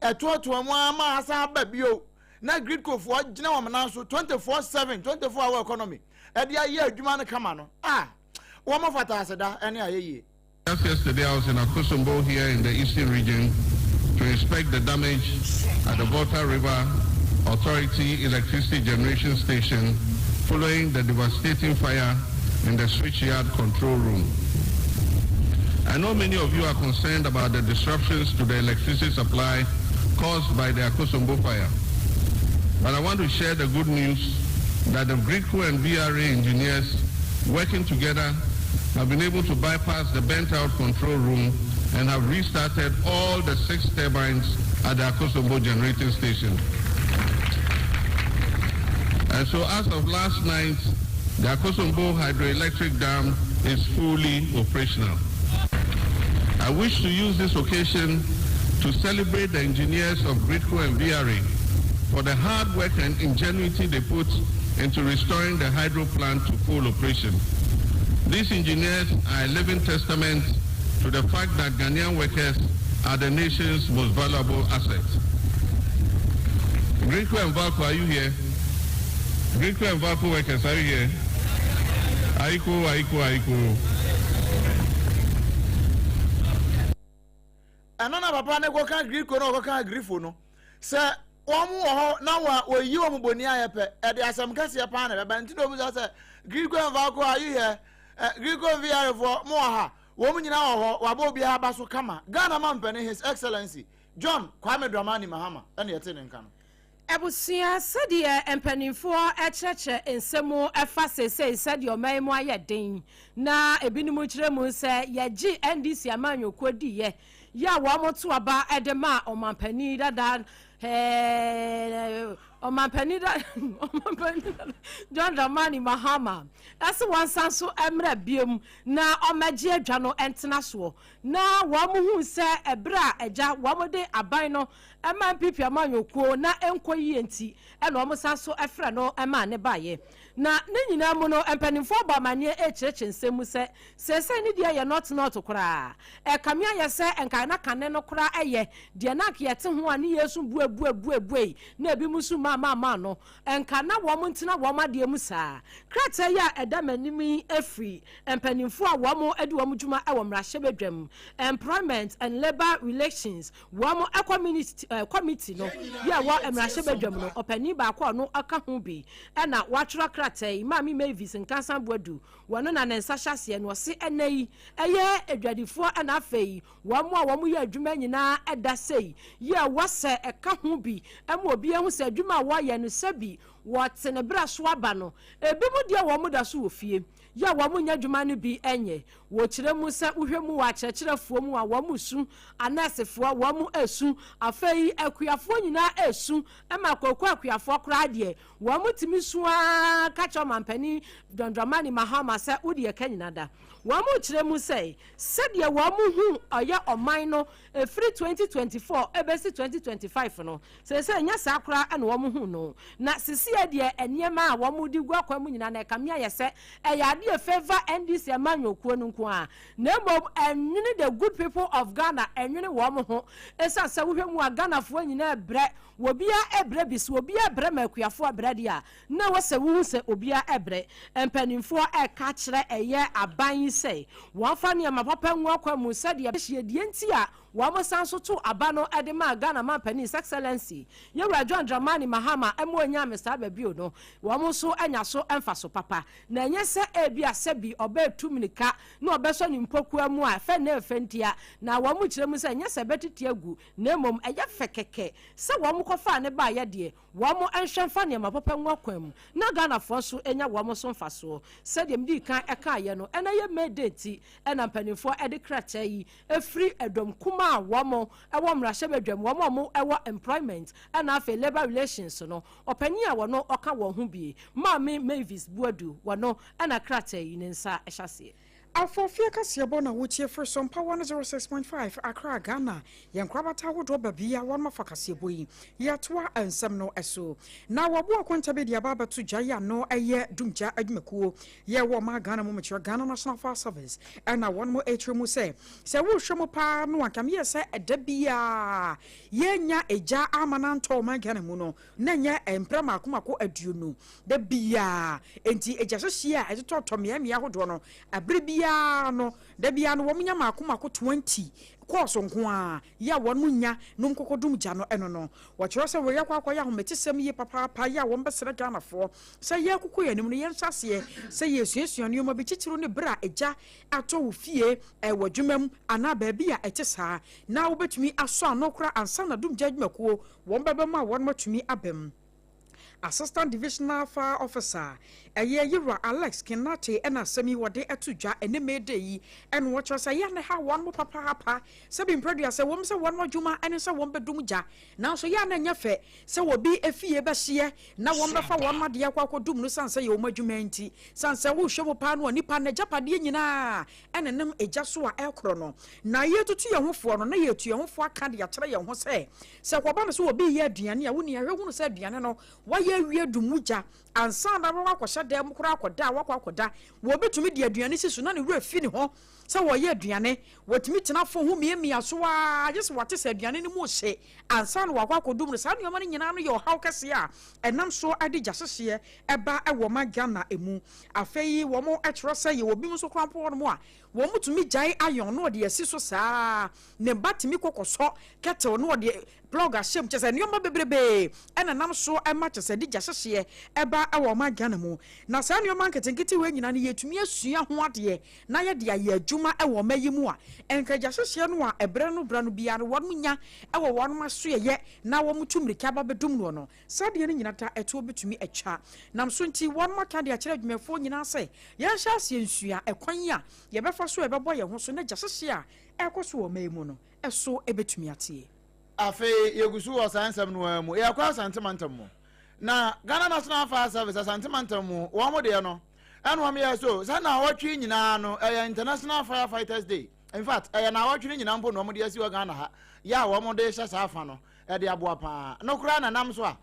ɛtoatoa mu ama asan aba bio na Gridcofoɔ gyina wɔn nan so 24/7 24 hour economy ɛde ayɛ adwuma no kama no a wɔn fata aseda ɛne ayɛyie. Just yesterday, I was in Akosombo here in the Eastern region to inspect the damage at the Volta River Authority Electricity Generation Station following the devastating fire in the switchyard control room. I know many of you are concerned about the disruptions to the electricity supply caused by the Akosombo fire. But I want to share the good news that the GRIDCO and VRA engineers working together have been able to bypass the burnt-out control room and have restarted all the 6 turbines at the Akosombo generating station. And so as of last night, the Akosombo hydroelectric dam is fully operational. I wish to use this occasion to celebrate the engineers of GRIDCO and VRA for the hard work and ingenuity they put into restoring the hydro plant to full operation. These engineers are a living testament to the fact that Ghanaian workers are the nation's most valuable asset. GRIDCO and VALCO, are you here? GRIDCO and VALCO workers, are you here? Ayekoo, ayekoo, ayekoo. Ɛno na papa no kɔka GRIDCO na ɔkɔka Agrifo no sɛ wɔn wɔ hɔ na wɔ wɔyi wɔn boni ayɛ pɛ ɛde asɛm kɛseɛ paa na ɛbɛba nti na obisa sɛ GRIDCO and VALCO are you here? GRIDCO and VRA foɔ mo wɔ ha? Wɔn nyinaa wɔ hɔ wabɔ obiara aba so kama. Ghana mampanin His Excellency John Kwame Dramani Mahama ɛna ɛte ne nka no. Abusua, sɛdeɛ mpanimfoɔ kyerɛkyerɛ nsɛm mu fa seesei sɛdeɛ ɔman yi mu ayɛ den na ebinom kyerɛ mu sɛ yɛgye NDC amanyɔkuo diiɛ yɛ a wɔn to aba de maa ɔmampanin dada ɔmampanin da ɔmampanin dada John Dramani Mahama ɛsɛ wɔn nsa nso mmerɛ biom na ɔmɛgye adwa no ntena soɔ na wɔn hu sɛ ɛberɛ a agya wɔn de aban no ɛma NPP amanyɔkuo na ɛnkɔ yie nti ɛna wɔn san so frɛ no maa ne baeɛ. Na ne nyinaa mu no mpaninfoɔ bɔ amaneɛ rekyerɛkyerɛ nsɛm mu sɛ seesei ne deɛ yɛ nɔt nɔt koraa. Ɛkame ayɛ sɛ nka na kane no koraa yɛ deɛ na anka yɛte ho a ne yɛresu buebuebuebuei na ebinom su ma ama no, nka na wɔn ntena wɔn adeɛ mu saa. Krataa yi a ɛda m'anim yi firi mpanimfoɔ a wɔn di wɔn dwuma wɔ mmarahyɛbadwam, Employment and Labour Relations, wɔn committee no yɛ wɔ mmarahyɛbadwam no, ɔpanin baako a ɔno ka ho bi na watwerɛ krataa yi, Maame Mavis Nkansah Boadu, wɔno na ne nsa hyɛ aseɛ no, ɔse ɛnnɛ yi ɛyɛ adwadifoɔ na afei wɔn a wɔyɛ adwuma nyinaa da sei yɛ wɔ sɛ ɛka ho bi ma obiara hu sɛ adwuma a wɔyɛ no sɛbi wɔte ne berɛ so aba no, ebinom deɛ wɔn da so wɔ fie yɛ a wɔn nyɛ adwuma no bi nyɛ. Wɔkyerɛ mu sɛ wohwɛ mu wɔ akyerɛkyerɛfoɔ mu a wɔn resu, anɛɛsefoɔ wɔn resu, afei akuafoɔ nyinaa resu, ɛma kooko akuafoɔ koraa deɛ wɔn tumi su ara ka kyerɛ ɔmampanin John Dramani Mahama sɛ wo deɛ ka nyina da. Wɔn kyerɛ mu sɛ sɛdeɛ wɔn hu ɔyɛ ɔman no ɛfiri 2024 ɛbɛsi 2025 no, seesei ɛnyɛ saa koraa na wɔn hu no. Na seesei deɛ nneɛma a wɔn de gu akwan mu nyinaa no ɛkame ayɛ sɛ ɛyɛ adeɛ favour NDC amanyɔkuo no nko ara, na mmom ɛnwene the good people of Ghana, ɛnwene wɔn ho. Ɛsiane sɛ wohwɛ mu a Ghanafoɔ nyinaa brɛ, obiara brɛ bi, sɛ obiara brɛ ma akuafoɔ brɛ deɛ a, na ɛwɔ sɛ wohu sɛ obiara brɛ. Mpanimfoɔ reka akyerɛ ɛyɛ aban yi sɛ wɔmfa nneɛma papa ngu akwan mu sɛdeɛ ɛbɛhyɛ deɛ nti a wɔsan nso too aba no de maa Ghana Manpanin His Excellency Yɛwura John Dramani Mahama ma ɔnyaa Mister Aba bio no, wɔn nso anya so mfaso papa. Na ɛnyɛ sɛ ebia sɛbi ɔbɛtu mmirika na ɔbɛsɔ ne mpokua mu a fɛ na ɛfɛ ntia, na wɔn kyerɛ mu sɛ ɛnyɛ sɛ ɛbɛtete agu na mmom ɛyɛ fɛ kɛkɛ sɛ wɔn kɔfaa no baeɛ deɛ, Wɔn nhwɛ mfa nneɛma papa ngu akwan mu na Ghanafoɔ nso nya wɔn so mfasoɔ. Sɛdeɛ medii kan kaeɛ no, ɛnɛ yɛ May Day nti na mpanimfoɔ de krataa yi firi ɛdɔm kumaa a wɔn wɔ mmarahyɛbadwam, wɔn a wɔwɔ employment ɛna afei labour relations no, ɔpanin a wɔno ɔka wɔn ho bi, Maame Mavis Boadu, wɔno na krataa yi ne nsa hyɛ aseɛ. Afɔfie kaseɛbɔ na wotie firi Sompa 106.5 Accra, Ghana. Yɛn nkorabata ahodoɔ baabi a wɔnom afa kaseɛbɔ yi. Yɛtoa nsɛm no so. Na wɔabu akonta bi de aba abɛto dwa yi ano yɛ Dumgya adwumakuo yɛ wɔ ɔman Ghana mu mekyerɛ Ghana National Fire Service ɛna wɔnom ɛkyerɛ mu sɛ sɛ wohwɛ mu paa no anka meyɛ sɛ ɛda biara yɛnya egya ama no antɔ ɔman Ghana mu no na ɛnyɛ mprɛ mako mako 20 da biara. Enti egyahyehyeɛ a ɛtotɔtɔ mmeammea ahodoɔ no, berɛ biara no, da biara no wɔnya mako mako 20 kɔɔso nko ara yɛ a wɔn nya nom kɔkɔdum gya no ɛno no. Wɔkyerɛ sɛ wei akɔ akɔyɛ ahometesɛm yie papaapa yɛ a wɔbɛsrɛ Ghanafoɔ sɛ yɛrekokɔ yɛn anim no yɛnhyɛ aseɛ sɛ yɛresuasua nneɛma bi titiriw ne berɛ a egya atɔ wo fie, wɔ adwuma mu anaa baabi a ɛte saa na wobɛtumi asɔ ano koraa ansa na dumgya adwumakuo wɔn bɛba mu a wɔn atumi aba mu. Assistant Divisional Fire Officer, ɛyɛ Yewura Alex Kinate na asɛm yi wɔde to dwa ɛnɛ May Day yi ɛna wɔkyerɛ sɛ ɛyɛ a na ɛha wɔn mo papaapa sɛ bi mprɛdua sɛ wɔn sɛ wɔn adwuma ɛne sɛ wɔn bɛdum gya nanso yɛ a na ɛnyɛ fɛ sɛ obi efie bɛhyeɛ na wɔn bɛfa wɔn adeɛ akɔ akɔdum no sane sɛ yɛ wɔn adwuma nti sane sɛ wohwɛ mu paa no a nipa n'agyapadeɛ nyinaa ɛnenam egya so a ɛrekorɔ no na yɛtutu yɛn ho foɔ no na yɛtu yɛn ho foɔ aka de akyerɛ yɛn ho sɛ Sɛ ɛkɔba no sɛ obi reyɛ aduane a, wo nua hwɛ hunu sɛ aduane no wayɛ awie adu mu gya ansa na wakɔ akɔhyɛ dan mu koraa akɔda a wakɔ akɔda. Wɔbɛtumi de aduane si so na ne werɛ fi ne ho sɛ wɔreyɛ aduane. Wɔtumi tena fon ho miamia so ara gye sɛ wɔate sɛ aduane no mu rehye ansa na wakɔ akɔdum no. Saa nneɛma no nyinaa no yɛ ɔhaw kɛseɛ a ɛnam so de gyahyehyeɛ ba wɔ ɔman Ghana mu. Afei wɔkyerɛ sɛ yɛwɔ binom nso koraa mpo wɔ hɔnom a wɔtumi gyae iron na wɔde asi so saa ara. Ne ba tumi kɔ kɔsɔ kettle na ɔde plug ahyɛ mu. Kyerɛ sɛ nneɛma bebrebee na ɛnam so ma kyerɛ sɛ de gya hyehyeɛ ba wɔ ɔman Ghana mu. Na saa nneɛma nketenkete wei nyinaa no yɛtumi asua ho adeɛ na yɛde ayɛ adwuma wɔ ɔman yi mu a, nka gya hyehyeɛ no a ɛberɛ no berɛ no biara no wɔn nya wɔ wɔn asoɛeɛ na wɔn tu mmirika ba bɛdum noɔ no, saa adeɛ no nyina da ɛtoɔ bɛtumi atwa. Nam so nti wɔn aka de akyerɛ adwumayɛfoɔ nyinaa sɛ yɛnhyɛ aseɛ nsua ɛkwan a yɛbɛfa so a ɛbɛbɔ yɛn ho so na gya hyehyeɛ a ɛrekɔ so wɔ ɔman yi mu no so betumi ateɛ. Afei yɛgu so wɔ saa nsɛm no ara mu. Yɛkɔ Asante mantam mu. Na Ghana National Fire Service Asante mantam mu wɔn deɛ no ɛna wɔn yɛ so sɛ naawɔtwe nyinaa no ɛyɛ International Firefighters Day. In fact ɛyɛ naawɔtwe no nyinaa mpo na wɔn de asi wɔ Ghana ha yɛ a wɔn de hyɛ saa afa no ɛde aboa paa. No koraa na nam so a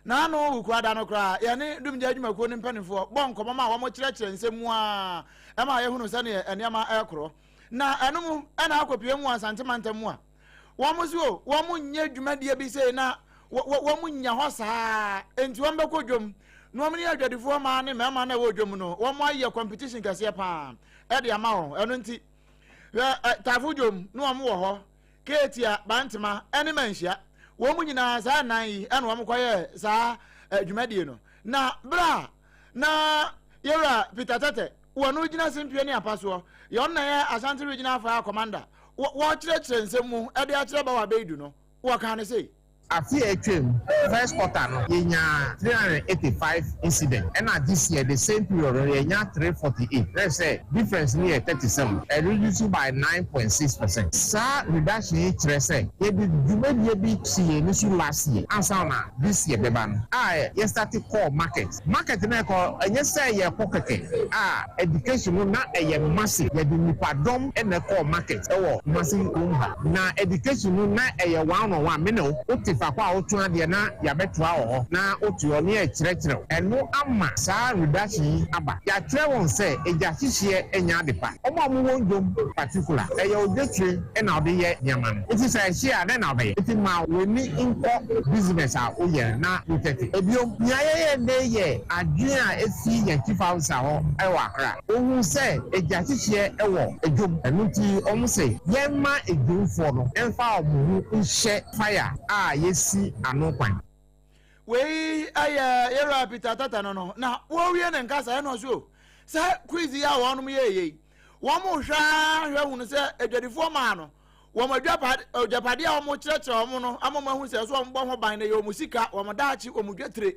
naano wukuada no koraa yɛne dumgya adwumakuo no mpanimfoɔ bɔ nkɔmmɔ ma wɔn kyerɛkyerɛ nsɛm mu a ɛma yɛhunu sɛdeɛ nneɛma ɛrekorɔ. Na ɛno mu na akɔpue mu wɔ Asante mantam mu a, wɔn nso o, wɔn nyɛ dwumadie bi sei na Wɔn nya hɔ saa nti wɔn bɛkɔ dwom na wɔn ne adwadifoɔ mmaa ne mmarima na ɛwɔ dwom no wɔn ayɛ competition kɛseɛ paa ɛde ama wɔn. Ɛno nti hwɛ Tafo dwom na wɔn wɔ hɔ, Keetia, Bantema ɛne Manhyia, wɔn nyinaa saa nnan yi ɛna wɔn kɔyɛ saa dwumadie no. Na berɛ a na yɛwura Peter Tɛtɛ wɔn gyina simpie ne apa soɔ yɛ ɔno na yɛ Ashanti Regional Fire Commander wɔkyerɛkyerɛ nsɛm mu ɛde akyerɛ Bawa Beidu no, wɔkaa no sei. Afe a atwam, first quarter no, yɛnyaa 385 incident, ɛna this year the same period no yɛanya 348, kyerɛ sɛ difference no yɛ 37, ɛreduce by 9.6%. Saa reduction yi kyerɛ sɛ yɛde dwumadie bi sii yɛn ani so last year ansa na this year bɛba no a yɛ start kɔɔ market. Market no yɛkɔ, ɛnyɛ sɛ yɛkɔ kɛkɛ a education no na ɛyɛ massive, yɛde nnipadɔm na ɛkɔɔ market wɔ Kumasi kurom ha. Na education no na ɛyɛ one on one, me ne wo, wote faako a wotɔn adeɛ na yɛabɛtoa wɔ hɔ na wote hɔ na yɛrekyerɛkyerɛ wo. Ɛno ama saa reduction yi aba. Yɛakyerɛ wɔn sɛ egya hyehyeɛ nyɛ ade pa. Wɔn a wɔwɔ ndwom particular, ɛyɛ odwetire na wɔde yɛ nneɛma no. Nti sɛ ɛhye a, dɛn na wobɛyɛ? Nti ma w'ani nkɔ business a woyɛ no na protect. Ebio, nea yɛyɛ nnɛ yi yɛ adwene a efi yɛn Chief Officer hɔ wɔ Accra. Ohuu sɛ egya hyehyeɛ wɔ dwom, ɛno nti wɔse yɛmma edwomfoɔ no mfa wɔn ho nhyɛ fire a yɛasi ano kwan. Wei yɛ yɛwura Peter Tata no no na wɔrewie ne nkasa ɛna ɔso o sɛ quiz yi a wɔnom yɛɛyɛ yi wɔn hwɛ ara hwɛ hunu sɛ adwadifoɔ maa no wɔn adwapadeɛ a wɔn kyerɛkyerɛ wɔn no ama wɔn ahu sɛ ɛso wɔn bɔ ho ban na ɛyɛ wɔn sika, wɔn daakye, wɔn dwetire,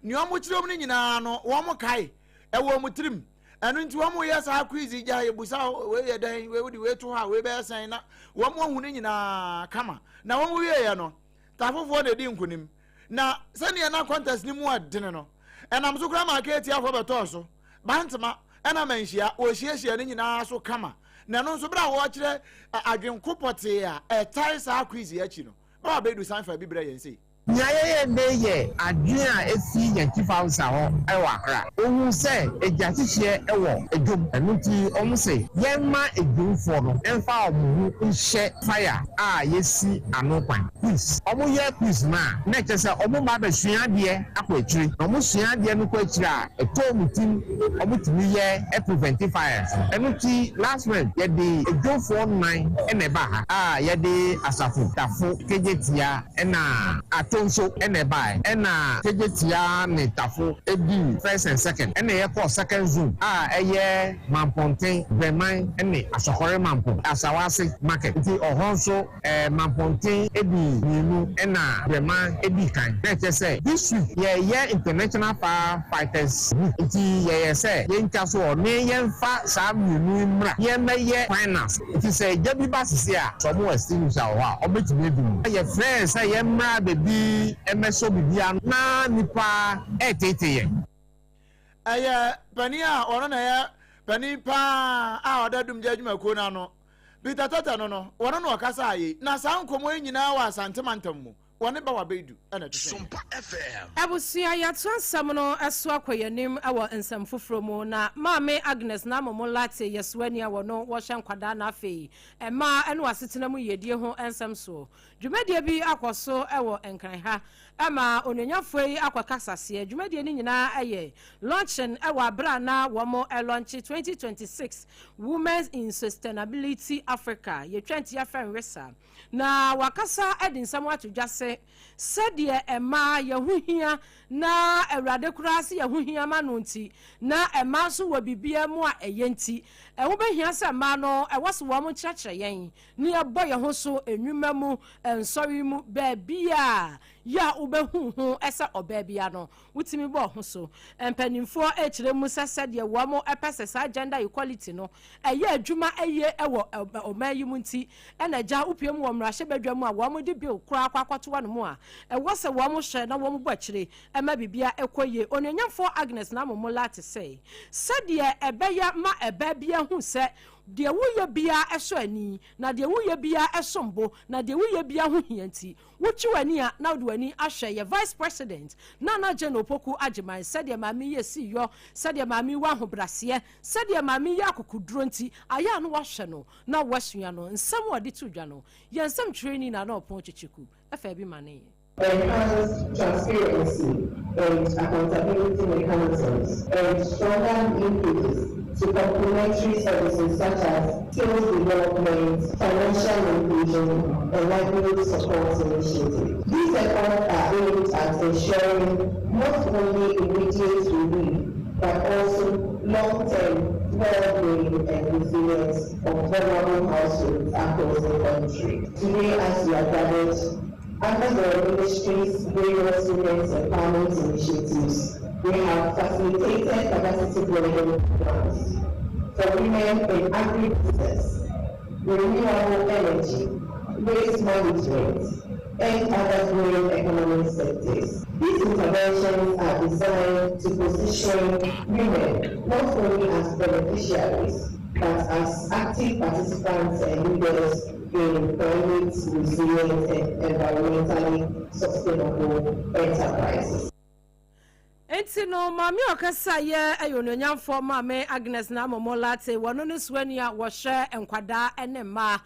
nea wɔn kyerɛ wɔn no nyinaa no wɔn kae ɛwɔ wɔn tirim. Ɛno nti wɔn yɛ saa quiz yi gya yɛbusa wei yɛ dɛn, wei wode wei to hɔ a wei bɛyɛ sɛn, na wɔn ahu no nyinaa kama. Na wɔn wieɛ no, Tafofoɔ na ɛdi nkonim. Na sɛdeɛ na contest no mu ɛdene no, ɛnam so koraa ma Akatiafoɔ bɛtɔɔ so. Bantema ɛna Manhyia, wɔhyiahyia no nyinaa so kama. Na ɛno nso berɛ a wɔrekyerɛ adwenko pɔtee a ɛtae saa quiz yi akyi no, Bawa Baidu san faa bi brɛɛ yɛn sei. Nea yɛyɛ nnɛ yi yɛ adwene a efi yɛn Chief Officer hɔ wɔ Accra. Ohuu sɛ egya hyehyeɛ wɔ dwom, ɛno nti wɔse yɛmma edwomfoɔ no mfa wɔn ho nhyɛ fire a yɛasi ano kwan. Quiz. Wɔyɛ quiz no a, na ɛkyerɛ sɛ wɔba abɛsua adeɛ akɔ akyire. Na wɔsua adeɛ no kɔ akyire a, ɛtɔ wɔn tirim, wɔtumi yɛ prevent fires no. Ɛno nti last month yɛde edwomfoɔ nnan na ɛbaa ha a yɛde Asafo, Tafo, Kejetia, Ɛna Ato nso na ɛbaeɛ. Ɛna Kejetia ne Tafo dii first and second. Ɛna yɛkɔɔ second zone a ɛyɛ Mampɔnten, Brɛman ne Asɔkɔre Mampɔn, Asawase market. Nti ɔhɔ nso Mampɔnten dii mmienu ɛna Brɛman dii kan. Na ɛkyerɛ sɛ this week yɛreyɛ International Fire Fighters Week nti yɛyɛ sɛ yɛntwa so hɔ ne yɛmfa saa mmienu yi mmra na yɛmmɛyɛ finals. Nti sɛ egya bi ba sese a, sɛ ɔmo wɔ extinguisher wɔ hɔ a, ɔmo betumi adum no. Yɛfrɛɛ sɛ yɛmmra baabi mmɛsɔ biribi ano na nnipa reteetee yɛn. Ɛyɛ panin a ɔno na ɛyɛ panin paa a ɔda Dumgya adwumakuo no ano, Peter Tata no no, ɔno na ɔkasaa yei. Na saa nkɔmmɔ yi nyinaa wɔ Asante mantam mu. Wɔne Bawa Beidu na ɛtwetwee. Sompa FM. Abusua, yɛatoa nsɛm no so akɔ yɛn anim wɔ nsɛm foforɔ mu. Na Maame Agnes Namomo Lartey yɛ soani a wɔno wɔhwɛ nkwadaa na afei mmaa ne w'asetena mu yiedie ho nsɛm soɔ. Dwumadie bi akɔ so wɔ Nkran ha ma onuonyafoɔ yi akɔ kasaseɛ. Dwumadie no nyinaa yɛ launching wɔ aberɛ a na wɔn launche 2026 Women in Sustainability Africa, yɛtwa nti yɛfrɛ no WISA. Na wakasa de nsɛm ato dwa se, sɛdeɛ mmaa yɛn ho hia na Awurade koraa se yɛn ho hia ma no nti, na mmaa nso wɔ biribiara mu a ɛyɛ nti, ɛho bɛhia sɛ mmaa no ɛwɔ se wɔn kyerɛkyerɛ yɛn na yɛbɔ yɛn ho so nnwuma mu, nsɔre mu, baabiara yɛ a wobɛhu ho sɛ ɔbaa biara no wotumi bɔ ho so. Mpanimfoɔ rekyerɛ mu sɛ sɛdeɛ wɔn pɛ sɛ saa gender equality no ɛyɛ adwuma yie wɔ ɔman yi mu nti na agya wopue mu wɔ mmarahyɛbadwa mu a wɔn de bill koraa kɔ akɔto ano mu a ɛwɔ sɛ wɔn hwɛ na wɔn bɔ akyire ma biribiara ɛkɔ yie. Onuonyamfoɔ Agnes Namomo Lartey sɛ sɛdeɛ ɛbɛyɛ ma ɛbaa biara hu sɛ deɛ woyɛ biara ɛsɔ ani na deɛ woyɛ biara ɛsom bo na deɛ woyɛ biara ho hia nti Wotwe w'ani a na wode w'ani ahwɛ yɛ Vice President Nana Jane Opoku Agyemang sɛdeɛ maame yi esi yɔ, sɛdeɛ maame yi wɔ ahobraseɛ, sɛdeɛ maame yi yɛ akokoduro nti ayɛ a na wahwɛ no na wasua no. Nsɛm a ɔde to dwa no, yɛn nsɛmtwerɛni Nana Ɔpɔn Kyekyeku faa bi manee. Enhanced transparency and accountability mechanisms, and stronger linkages to complementary services such as skills development, financial inclusion, and livelihood support initiatives. These efforts are aimed at ensuring not only immediate relief, but also long-term well-being and resilience of vulnerable households across the country. Today, as we are gathered, under the ministry's various women's empowerment initiatives, we have facilitated capacity building programs for women in agribusiness, renewable energy, waste management, and other growing economic sectors. These interventions are designed to position women not only as beneficiaries, but as active participants and leaders in climate resilient and environmentally sustainable enterprises. Enti no, maame a ɔkasaeɛ yɛ onuonyamfoɔ Maame Agnes Naa Momo Lartey, wɔno ne soani a wɔhwɛ nkwadaa ne mmaa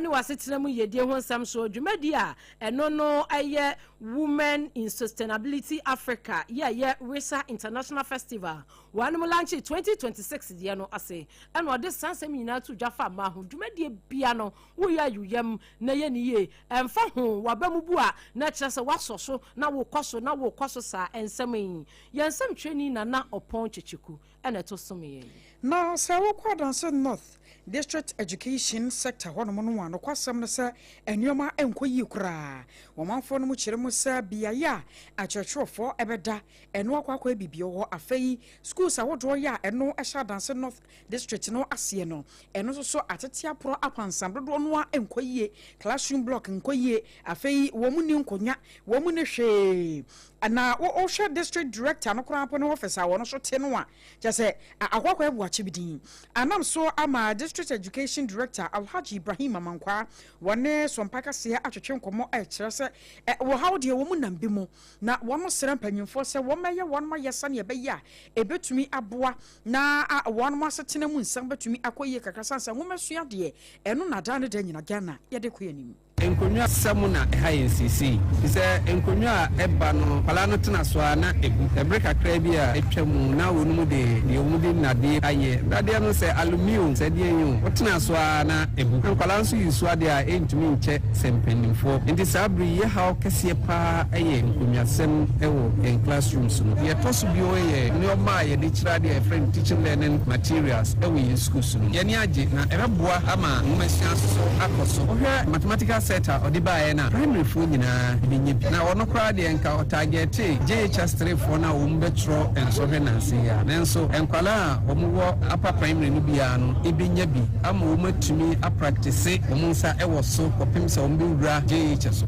ne w'asetena mu yiedie ho nsɛm so dwumadie a ɛno no yɛ Women in Sustainability Africa yɛ ɛyɛ WISA International Festival wɔnom lanche 2026 deɛ no ase ɛna ɔde saa nsɛm nyinaa to dwa fa mmaa ho dwumadie bia no woyɛ ayuyam na yɛ ne yie Ɛmfa ho w'aba mu bu a na ɛkyerɛ sɛ woasɔ so na wokɔ so na wokɔ so saa. Nsɛm yi, yɛn nsɛmtwerɛni Nana Ɔpɔn Kyekyeku na ɛto som yɛn. Na sɛ wokɔ Adanse North District Education Sector hɔnom no a, nokwasɛm ne sɛ nneɛma nkɔ yie koraa. Ɔmanfoɔ no mu kyerɛ mu sɛ beaeɛ a akyerɛkyerɛfoɔ bɛda, ɛno akɔ akɔyɛ biribi wɔ hɔ. Afei schools ahodoɔ yɛ a ɛno hyɛ Adanse North District no aseɛ no, ɛno nso so atete aporɔ apansam dodoɔ no ara nkɔ yie, classroom block nkɔ yie, afei wɔn nni nkonnwa, wɔn nni hwee. Na wohwɛ district director no koraa mpo ne office a wɔn nso te no a, kyerɛ sɛ akɔakɔ abu akyɛ bi din. Anam so ama district education director Alhaji Ibrahim Amankwaa wɔne Sompa Kaseɛ atwetwe nkɔmmɔ ɛrekyerɛ sɛ wɔhaw deɛ wɔn nam bi mu na wɔn srɛ mpanyinfoɔ sɛ wɔmmɛyɛ wɔn ayɛ sɛdeɛ ɛbɛyɛ a ɛbɛtumi aboa na wɔn asetena mu nsɛm bɛtumi akɔ yie kakra sane sɛ nwomasua deɛ ɛno na daa ne da nyina Ghana yɛde kɔ anim. Nkonnwa sɛm na ɛha yɛn seesei, efisɛ nkonnwa a ɛba no, nkwadaa no tena so ara na ebu. Bere kakraa bi a atwa mu na wɔnom de deɛ wɔde nnadeɛ ayɛ, nnadeɛ no sɛ alumi o, sɛ deɛn o, wotena so ara na ebu. Na nkwadaa nso use adeɛ a ɛntumi nkyɛ sɛ mpanimfoɔ. Enti saa bere yi yɛ haw kɛseɛ pa ara yɛ nkonnwasɛm wɔ yɛn classrooms no. Deɛ ɛtɔ so bio yɛ nneɛma a yɛde kyerɛ adeɛ a yɛfrɛ no teaching learning materials wɔ yɛn schools no. Yɛn ani agye na ɛbɛboa ama nwomasua nso so akɔ so. Wohwɛ mathematical set a ɔde baeɛ no a, primaryfoɔ nyinaa bɛnya bi. Na ɔno koraa deɛ nka ɔtargɛtee JHS 3 foɔ no a wɔn bɛtwerɛ nsɔhwɛ nnansa yi ara. Nanso nkwadaa a wɔn wɔ upper primary no biara no bɛnya bi ama wɔn atumi apractise wɔn nsa wɔ so kɔpem sɛ wɔn bɛwura JHS.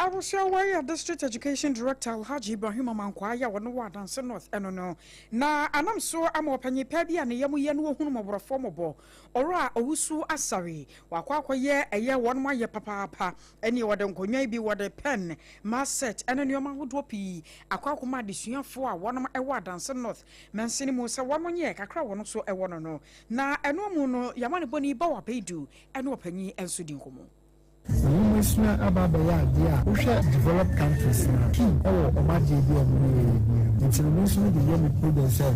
Abusua wei yɛ District Education Director Alhaji Ibrahim Amankwaa yi a ɔno wɔ Adanse North ɛno no na anam so ama ɔpanyin paa bi a ne yam yɛ no ɔhunu mmɔborɔfoɔ mmɔbɔ Owura Owusu Asare wakɔ akɔyɛ ɛyɛ wɔnom ayɛ papaapa ɛneɛ wɔde nkonnwa yi bi wɔde pen, math set ɛne nnoɔma ahodoɔ pii akɔ akɔma adesuafoɔ a wɔnom ɛwɔ Adanse North mansini mu sɛ wɔnom nyɛ kakra a wɔn nso ɛwɔ no no na ɛno amu no Yamanebɔni Bawa Baidu ɛne ɔpanyin nso di nkɔmmɔ. Nwomasua aba abɛyɛ adeɛ a wohwɛ developed countries no a, key wɔ wɔn adeɛ bi a wɔn yɛ biara mu. Nti no me nso me de yɛ me project sɛ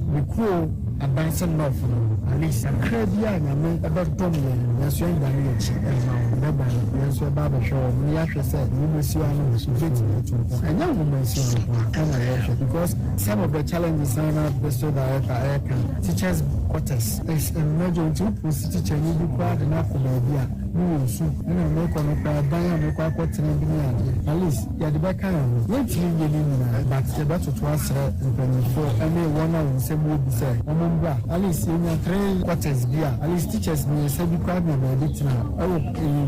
me kuro Adanse North no at least kakra bi a Nyame bɛdom yɛn no yɛn nso yɛn dane yɛn akyi mma wɔn. Bɛba no yɛn nso yɛba abɛhwɛ wɔn na yɛahwɛ sɛ nwomasua no bɛtumi atu mpɔn. Ɛnyɛ nwomasua nko ara na yɛhwɛ because some of the challenges a na district director ɛreka, teachers quarters is a major nti wo post teacher ni bi koraa de no akɔ baabi a ne wɔ nsu ɛna mekɔ no koraa dan a mekɔ akɔtena bi ne adeɛ at least yɛde bɛka yɛn ho yɛntumi nyɛ ne nyinaa but yɛbɛtoto asrɛ mpanyinfoɔ ɛne wɔn a wɔn nsam wɔ bi sɛ wɔn mbra at least yɛnya three quarters bi a at least teachers mmiɛnsa bi koraa nya baabi tena ɛwɔ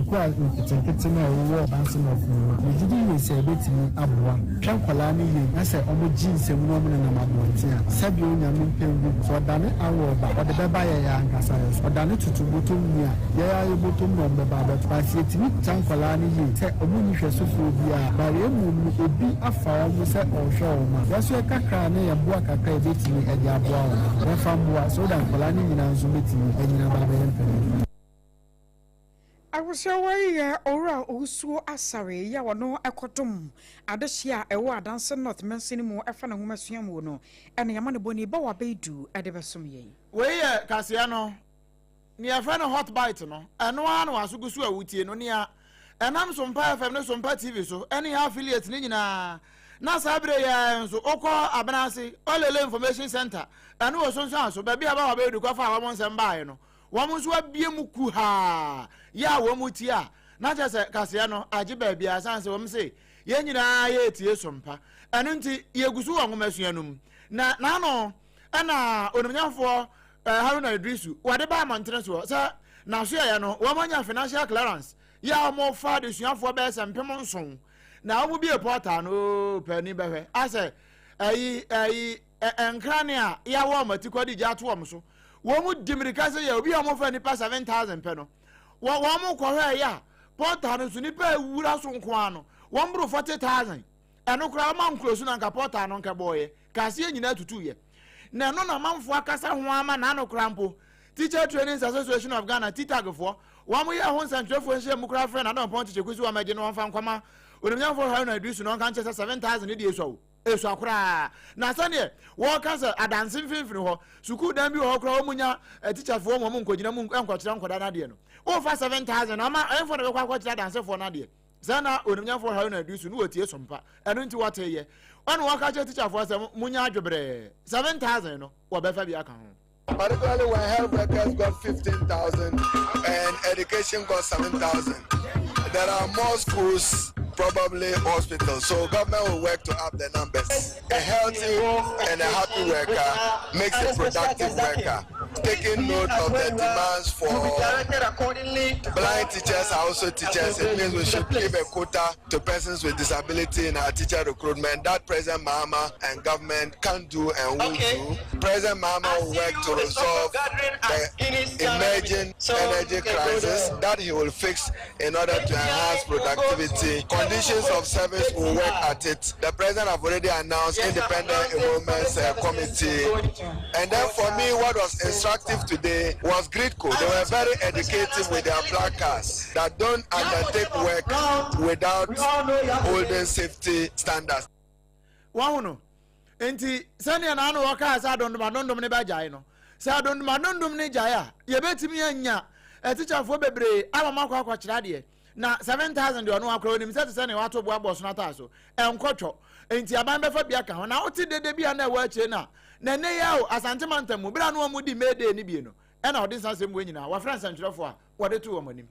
nkura nketenkete no a ɛwowɔ Bansi North no mu a megye di yie sɛ ɛbɛtumi aboa hwɛ nkwadaa no yie na sɛ wɔn gye nsam na wɔn nenam abɔnten a sɛdeɛ Onyame mpɛ ngu sɛ ɔdane anwɔ ba ɔde bɛba yɛn ankasa yɛn so ɔdane tutu bɔtɔm ni a yɛn ara yɛ bɔtɔm na wɔn bɛba abɛto but yɛtumi kya nkwadaa no yie sɛ wɔn nni hwɛsofoɔ biara but mmom no obi afa wɔn sɛ ɔrehwɛ wɔn a yɛn nso yɛ kakra ne yɛn boa kakra a yɛbɛtumi de aboa wɔn no yɛmfa mmoa so that nkwadaa no nyinaa nso bɛtumi anyini aba abɛyɛ mpanimfoɔ. Abusua wei yɛ Owura Owusuo Asare yi a ɔno kɔdom adehyeɛ a ɛwɔ Adanse North mansini mu ɛfa ne nwomasua mu no ɛna yɛama no bɔni Bawa Beidu de bɛsom yɛn. Wei yɛ kaseɛ no, nea yɛfrɛ no hot bite no, ɛno ara na w'aso gu so a wotie no, nea ɛnam Sompa FM ne Sompa TV so ne yɛn affiliates no nyinaa. Na saa berɛ yi ara nso, wokɔ Abenase, Olele Information Centre, ɛno wɔ Sonsuan so, baabi a Bawa Beidu kɔfaa wɔn nsɛm baeɛ no, Wɔn nso abue mu kuhaa yɛ a wɔn tie a, na kyerɛ sɛ kaseɛ no agye baabiara ɛsiane sɛ wɔn se yɛn nyinaa yɛretie sompa. Ɛno nti yɛgu so wɔ nwomasua no mu. Na n'ano ɛna onimnyamfoɔ eh, Haruna Iddrisu wɔde ba mmɔntene soɔ sɛ n'asoɛeɛ no wɔn anya financial clearance yɛ a wɔfa adesuafoɔ bɛyɛ sɛ 7000 na wɔn bie portal no oo paani bɛhwɛ asɛ ɛyi ɛyi Nkrane a yɛawɔ wɔn atikɔ de gya ato wɔn so. Wɔn di mmirika sɛ yɛ obi a wɔfa nnipa 7,000 pɛ no. Wɔ wɔn kɔhwɛ yɛ a, pɔta no so nnipa awura so nko ara no, wɔn boro 40,000. Ɛno koraa wɔn ankuro so na nka pɔta no nka bɔɔyɛ. Kaseɛ nyinaa tutuiɛ. Na ɛno na amanfoɔ akasa ho ama n'ano koraa mpo. Teacher Trainings Association of Ghana, TTAG foɔ, wɔn yɛ ho nsɛntwerɛfoɔ nhyiamu koraa frɛ Nana Ɔpɔn Kyekyeku sɛ wɔmmɛgye no wɔmfa nkɔma Onimnyamfoɔ Haruna Iddrisu na ɔnka nkyerɛ sɛ 7,000 no deɛ esua o. Esua koraa. Na sɛdeɛ wɔka sɛ adanse mfimfini hɔ, sukuu dan bi wɔ hɔ koraa wɔn nya atikyafoɔ wɔn nkɔgyina mu nkɔkyerɛ nkwadaa no adeɛ no. Wofa 7000 ama ɛmfo na bɛkɔ akɔkyerɛ adansefoɔ no adeɛ. Sɛ na onimnyamfoɔ Haruna Iddrisu no wɔtie so mpa. Ɛno nti wɔteeɛ. Ɔne wɔka kyerɛ tikyafoɔ sɛ monya adwebrɛɛ. 7000 no wɔbɛfa bi aka ho. Particularly when health workers got 15,000 and education got 7,000. There are more schools, probably hospitals. So government will work to up the numbers. A healthy and a happy worker makes a productive worker. Taking note of the demands for blind teachers are also teachers. It means we should give a quota to persons with disability in our teacher recruitment. That President Mahama and government can do and will okay. do. President Mahama will work to resolve the emerging energy crisis that he will fix in order to enhance productivity. Conditions of service will work at it. The president have already announced independent enrollment committee. And then for me, what was instructive today was GRIDCO. They were very educative with their placards that don't undertake work without holding safety standards. Wahu no? Enti, sɛnea n'ano wɔkaa sɛ adondom adondom no bɛgyae no, sɛ adondom adondom no gyae a, yɛbɛtumi anya atikyafoɔ bebree ama makɔ akɔkyerɛ adeɛ. Na 7,000 deɛ ɔno akora onim sɛ te sɛ nea wato bo abɔ ɔsono ataa so. Ɛnkɔtwɔ. Enti aban bɛfa bi aka ho. Na wote dede bi a na ɛwɔ akyire no a, na ɛnnɛ yi ara o, Asante mantam mu, bere a na wɔredi May Day no bie no, ɛna ɔde nsa asɛm wei nyinaa, wɔafrɛ nsɛntwerɛfoɔ a, wɔde too wɔn anim.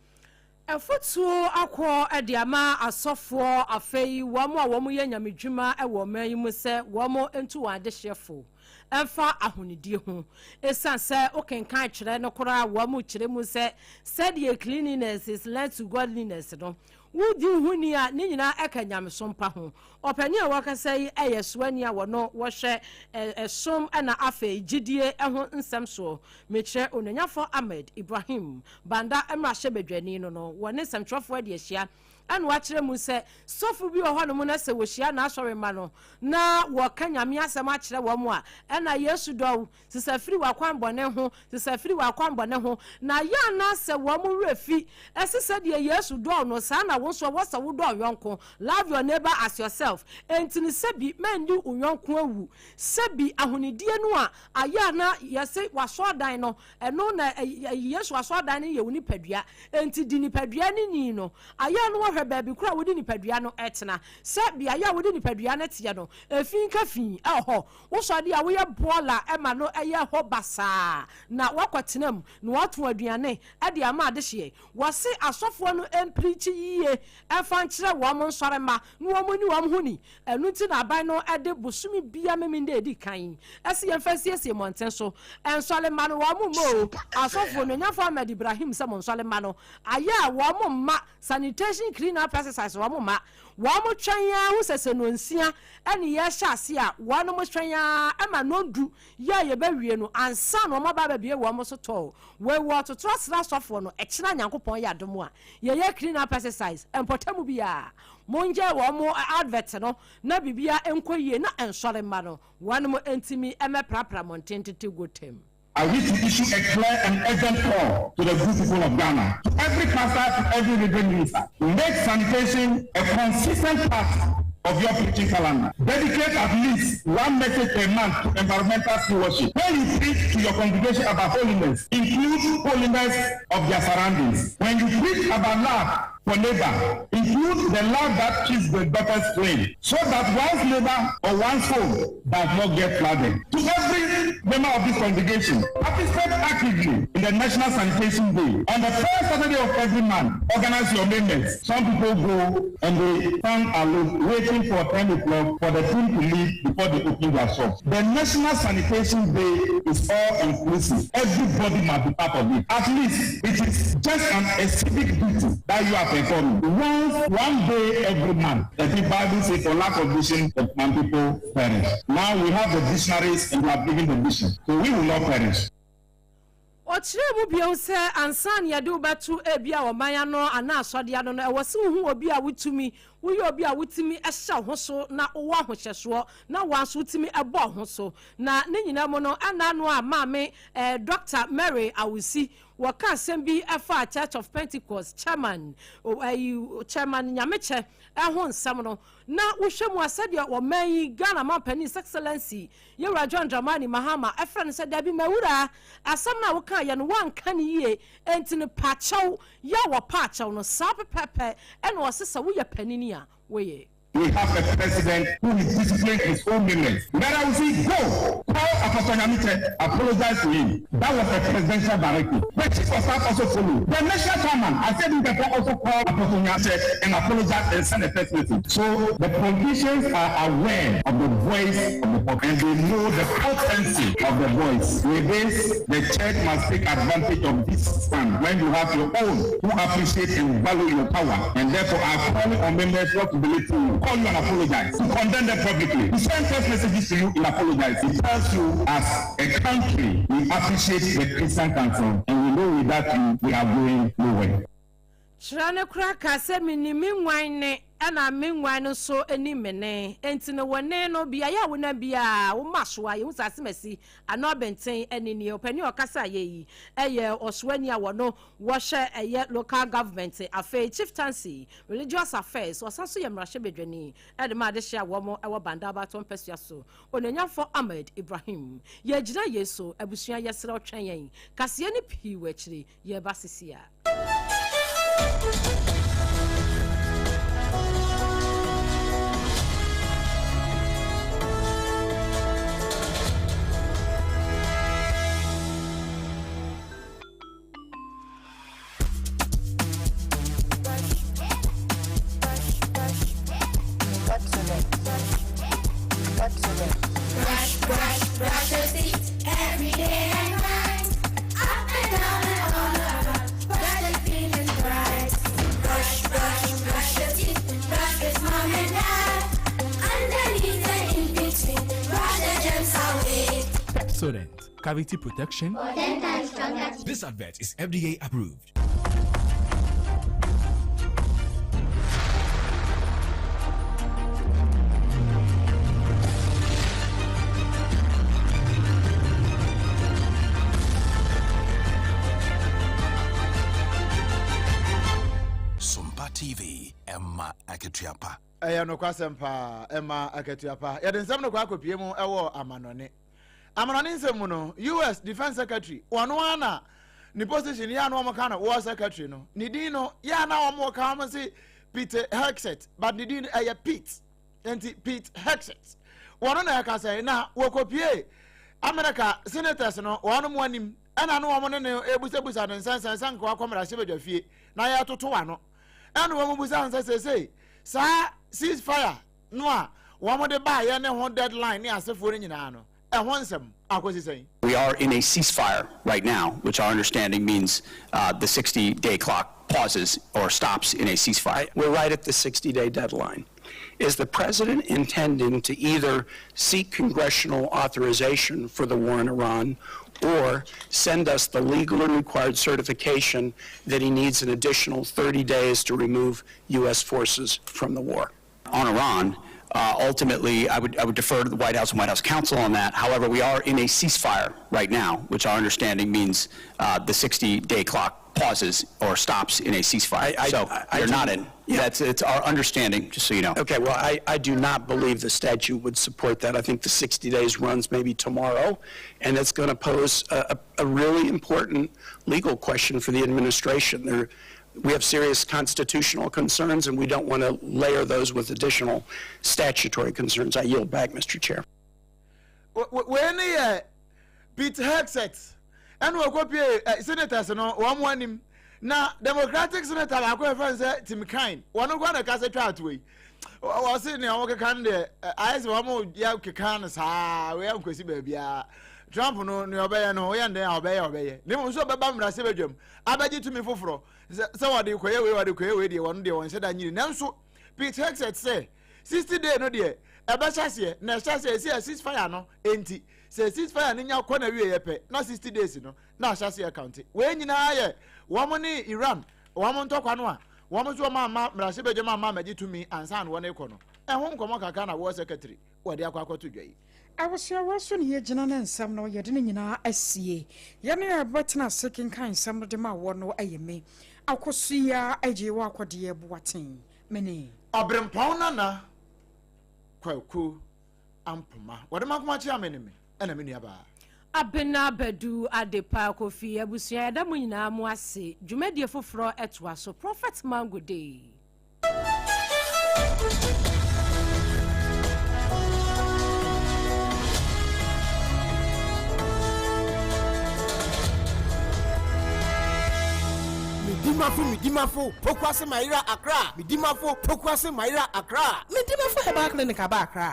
Afotuo akɔ de ama asɔfoɔ afei wɔn a wɔn yɛ nyamedwuma wɔ ɔman yi mu sɛ wɔn ntu wɔn adehyeɛ fo mfa ahonidie ho. Ɛsiane sɛ wokenkan twerɛ no koraa wɔn kyerɛ mu sɛ sɛdeɛ cleanliness is linked to godliness no, wodi wo ho ni a ne nyinaa ɛka nyamesom pa ho. Ɔpanin a wɔkasa yi yɛ soani a wɔno wɔhwɛ ɛsom na afei gyidie ho nsɛm soɔ. Mekyerɛ Onuonyafɔ Ahmed Ibrahim Banda mmarahyɛbadwani no no wɔne nsɛmtwerɛfoɔ adi ahyia ɛna wakyerɛ mu sɛ sɔfo bi wɔ hɔnom na sɛ wɔhyia n'asɔremma no na wɔka Nyame asɛm akyerɛ wɔn a ɛna Yesu dɔ wo Sesa firi w'akwammɔne ho, sesa firi w'akwammɔne ho, na yɛ a na sɛ wɔn werɛ fi. Ɛse sɛdeɛ Yesu dɔɔ no, saa na wo nso ɛwɔ sɛ wodɔ wo yɔnko, love your neighbor as yourself. Enti no sɛbi mɛnni wo yɔnko awu, sɛbi ahonidie no a ayɛ a na yɛse w'asɔredan no, ɛno na Yesu asɔredan no yɛ wo nipadua, enti di nipadua no ni no, ayɛ a na wɔhwɛ baabi korɔ a wode nipadua no tena, sɛ beaeɛ a wode nipadua no teɛ no, efi nka fi wɔ hɔ. Wosɔ ade a woyɛ bɔɔla ma no yɛ hɔ basaa na woakɔtena mu na woato aduane de ama adehyeɛ. Wɔse asɔfoɔ no mprikyi yie mfa nkyerɛ wɔn nsɔremma na wɔn nni wɔn ho ni. Ɛno nti na aban no de bosome biara Memenda a ɛdi kan yi se yɛmfa nsiesie mmɔnten so. Nsɔremma no wɔn mma o, asɔfoɔ, Onuonyamfoɔ Ahmed Ibrahim sɛ mo nsɔremma no ayɛ a wɔn mma sanitation clean up exercise wɔn mma. Wɔn twɛn ara hu sɛ sɛ nonsia ne yɛrehyɛ ase a, wɔnom twɛn ara ma nondu yɛ a yɛbɛwie no ansa na wɔn aba abɛbue wɔn so tɔɔ. Wei wɔretoto asra asɔfoɔ no, ɛkyena Nyankopɔn yɛ adom a, yɛyɛ clean up exercise, mpɔtamu biara, monyɛ wɔn advert no na biribiara nkɔ yie na nsɔre mma no, wɔnom ntumi mmɛprapra mmɔnten tete gotam. I wish to issue a clear and urgent call to the good people of Ghana, to every pastor, to every reverend minister. Make sanitation a consistent part of your preaching calendar. Dedicate at least one message per month to environmental stewardship. When you preach to your congregation about holiness, include holiness of their surroundings. When you preach about love for neighbor, include the love that keeps the gutters clean, so that one's neighbor or one's home does not get flooded. To every member of this congregation, participate actively in the National Sanitation Day. On the first Saturday of every month, organize your members. Some people go and they stand alone waiting for 10 o'clock for the team to leave before they open their shops. The National Sanitation Day is all inclusive. Everybody must be part of it. At least it is just an, a civic duty that you are performing. Once, one day every month. The Bible says, for lack of vision, the man people perish. Now we have the visionaries and we are given the vision. So we will not perish. Ɔkyerɛɛ mu bio sɛ ansa na yɛde wo bɛto ebia ɔman ano anaa asɔde ano no, ɛwɔ sɛ wohu obi a wotumi, woyɛ obi a wotumi hyɛ wo ho so na wowɔ ahohyɛsoɔ na wo ara nso wotumi bɔ wo ho so. Na ne nyinaa mu no, ɛna ano a Maame eh, Dɔkta Mary Awusi wɔka asɛm bi faa Church of Pentecost Chairman, ɛyi, Chairman Nyamekyɛ ho nsɛm no, na wohwɛ mu a sɛdeɛ ɔman yi Ghana Mampanin His Excellency Yɛwura John Dramani Mahama frɛ no sɛ, Dabi m'awuraa, asɛm no a wokaeɛ no woanka no yie, enti no pa kyɛw. Yɛ a wɔpaa kyɛw no, saa pɛpɛɛpɛ na ɔse sɛ woyɛ panini a woyɛ. We have a president who is discipline his own members. Mera wo see go call Apostle Nyamekye apologize to him. That was a presidential directive. The chief of staff also followed. The national chairman, Asiedu Nketia also called Apostle Nyamekye and apologized and sent a text message. So the politicians are aware of the voice of the populace and they know the potency of the voice. With this, the church must take advantage of this stand when you have your own who appreciate and value your power and therefore are calling on members not to belittle you, call you and apologize, to condemn them publicly, to send text messages to you in apologize. It tells you as a country we appreciate the Christian Council and we know without you we are going nowhere. Kyerɛ no koraa kaa sɛ, Menim me nguan nne, ɛna me nguan no nso nim me nne. Enti no, wo nne no, beaeɛ a wonam biara, woma so a, yɛhu sɛ asemasi anaa ɔbɛnten ɛne nie. Ɔpanin a ɔkasaeɛ yi yɛ ɔsoani a wɔno wɔhwɛ ɛyɛ local government, afei chieftaincy, religious affairs, ɔsan nso yɛ mmarahyɛbadwani de ma adehyeɛ a wɔn wɔ Banda abatoɔ mpasua so, Onuonyamfoɔ Ahmed Ibrahim. Yɛgyina yei so, abusua yɛsrɛ wo twɛn yɛn, kaseɛ no pii wɔ akyire. Yɛreba sisi a. Brush, brush, brush your teeth every day and night. Up and down and all around. Brush them clean and bright. Brush, brush, brush your teeth. Brush with mom and dad. Underneath and in between. Brush the germs away. Pepsodent, cavity protection. For 10 times stronger. This advert is FDA approved. Sompa TV, ɛma akatua pa. Ɛyɛ nokwasɛm paa, ɛma akatua pa. Yɛde nsɛm no kɔ akɔpie mu ɛwɔ amanɔne. Amanɔne nsɛm mu no, US Defence Secretary, ɔno ara na ne position yɛ a na wɔn ka no War Secretary no, ne din no yɛ a na wɔn ka wɔn se Pete Hegseth, but ne din no ɛyɛ Pete, nti Pete Hegseth. Wɔn na ɛka sɛ na wɔkɔpie America senators no wɔn mo anim ɛna no wɔn ne no ebusabusa ne nsɛnsɛn sɛ nka wakɔ mmarahyɛbadwa fie na yɛtoto ano ɛna wɔn busa nsɛ sɛsɛ saa ceasefire no a wɔde baeɛ ne ho deadline ne asefoɔ no nyinaa no, ɛho nsɛm akɔsi sɛn? We are in a ceasefire right now, which our understanding means uh, the 60 day clock pauses or stops in a ceasefire. We're right at the 60 day deadline. Is the president intending to either seek congressional authorization for the war in Iran or send us the legal and required certification that he needs an additional 30 days to remove U.S. forces from the war? On Iran, Ultimately, I would, I would defer to the White House and White House counsel on that. However, we are in a ceasefire right now, which our understanding means the 60-day clock pauses or stops in a ceasefire. So I we're do- not in. That's it's our understanding, just so you know. Okay, well, I do not believe the statute would support that. I think the 60 days runs maybe tomorrow, and it's going to pose a really important legal question for the administration. There, we have serious constitutional concerns, and we don't want to layer those with additional statutory concerns. I yield back, Mr. Chair. Wei ne yɛ Pete Hegseth ɛna ɔkɔpie senators no wɔn mo anim na Democratic senator baako yɛ fɛn sɛ Tim Kaine, wɔn kɔ na kasa twa ato yi, wɔsi nea wɔn keka no deɛ ayɛ sɛ wɔn yɛ keka no saa wei nkosi baabiara. Trump no, nea ɔbɛyɛ no ɔyɛ ndɛn a ɔbɛyɛ ɔbɛyɛ ne mu nso ɔbɛba mmarahyɛ badwam abɛgye tumi foforɔ sɛ wɔde kɔyɛ wei, wɔde kɔyɛ wei deɛ, wɔn deɛ wɔn nhyɛ da nyini. Nanso Pete Hegseth sɛ 60 day no deɛ ɛbɛhyɛ aseɛ na ɛhyɛ aseɛ esi a ceasefire no. Enti sɛ ceasefire no nya kɔ na wie yɛ pɛ na 60 days no na ahyɛ aseɛ count. Wei nyinaa yɛ wɔn ne Iran wɔn ntɔkwa no a wɔn nso wɔn ama mmarahyɛ badwam ama amagye tumi ansa na wɔn rekɔ no. Ɛho nkɔmɔ kakra na wɔn secretary wɔde akɔ akɔto dwa yi. Abusuawa so ne yɛgyina ne nsɛm no yɛde ne nyinaa asie. Yɛne a yɛbɛtena ase kenkan nsɛm no de ma wɔ no ɛyɛ me Akosua Agye wɔ Akɔdeɛ Boaten mene Ɔberempɔn Nana Kwaku Ampoma. Wɔde makoma kyea me ne me ɛna me nua baa. Abena Badu Adepa Kofi. Abusua, yɛda mo nyinaa mo ase. Dwumadie foforɔ ɛtoa so. Prophet Mango Day. Medimafo, Medimafo, Pokuase Mayera, Accra. Medimafo, Pokuase Mayera, Accra. Medimafo Herbal Clinic aba Accra.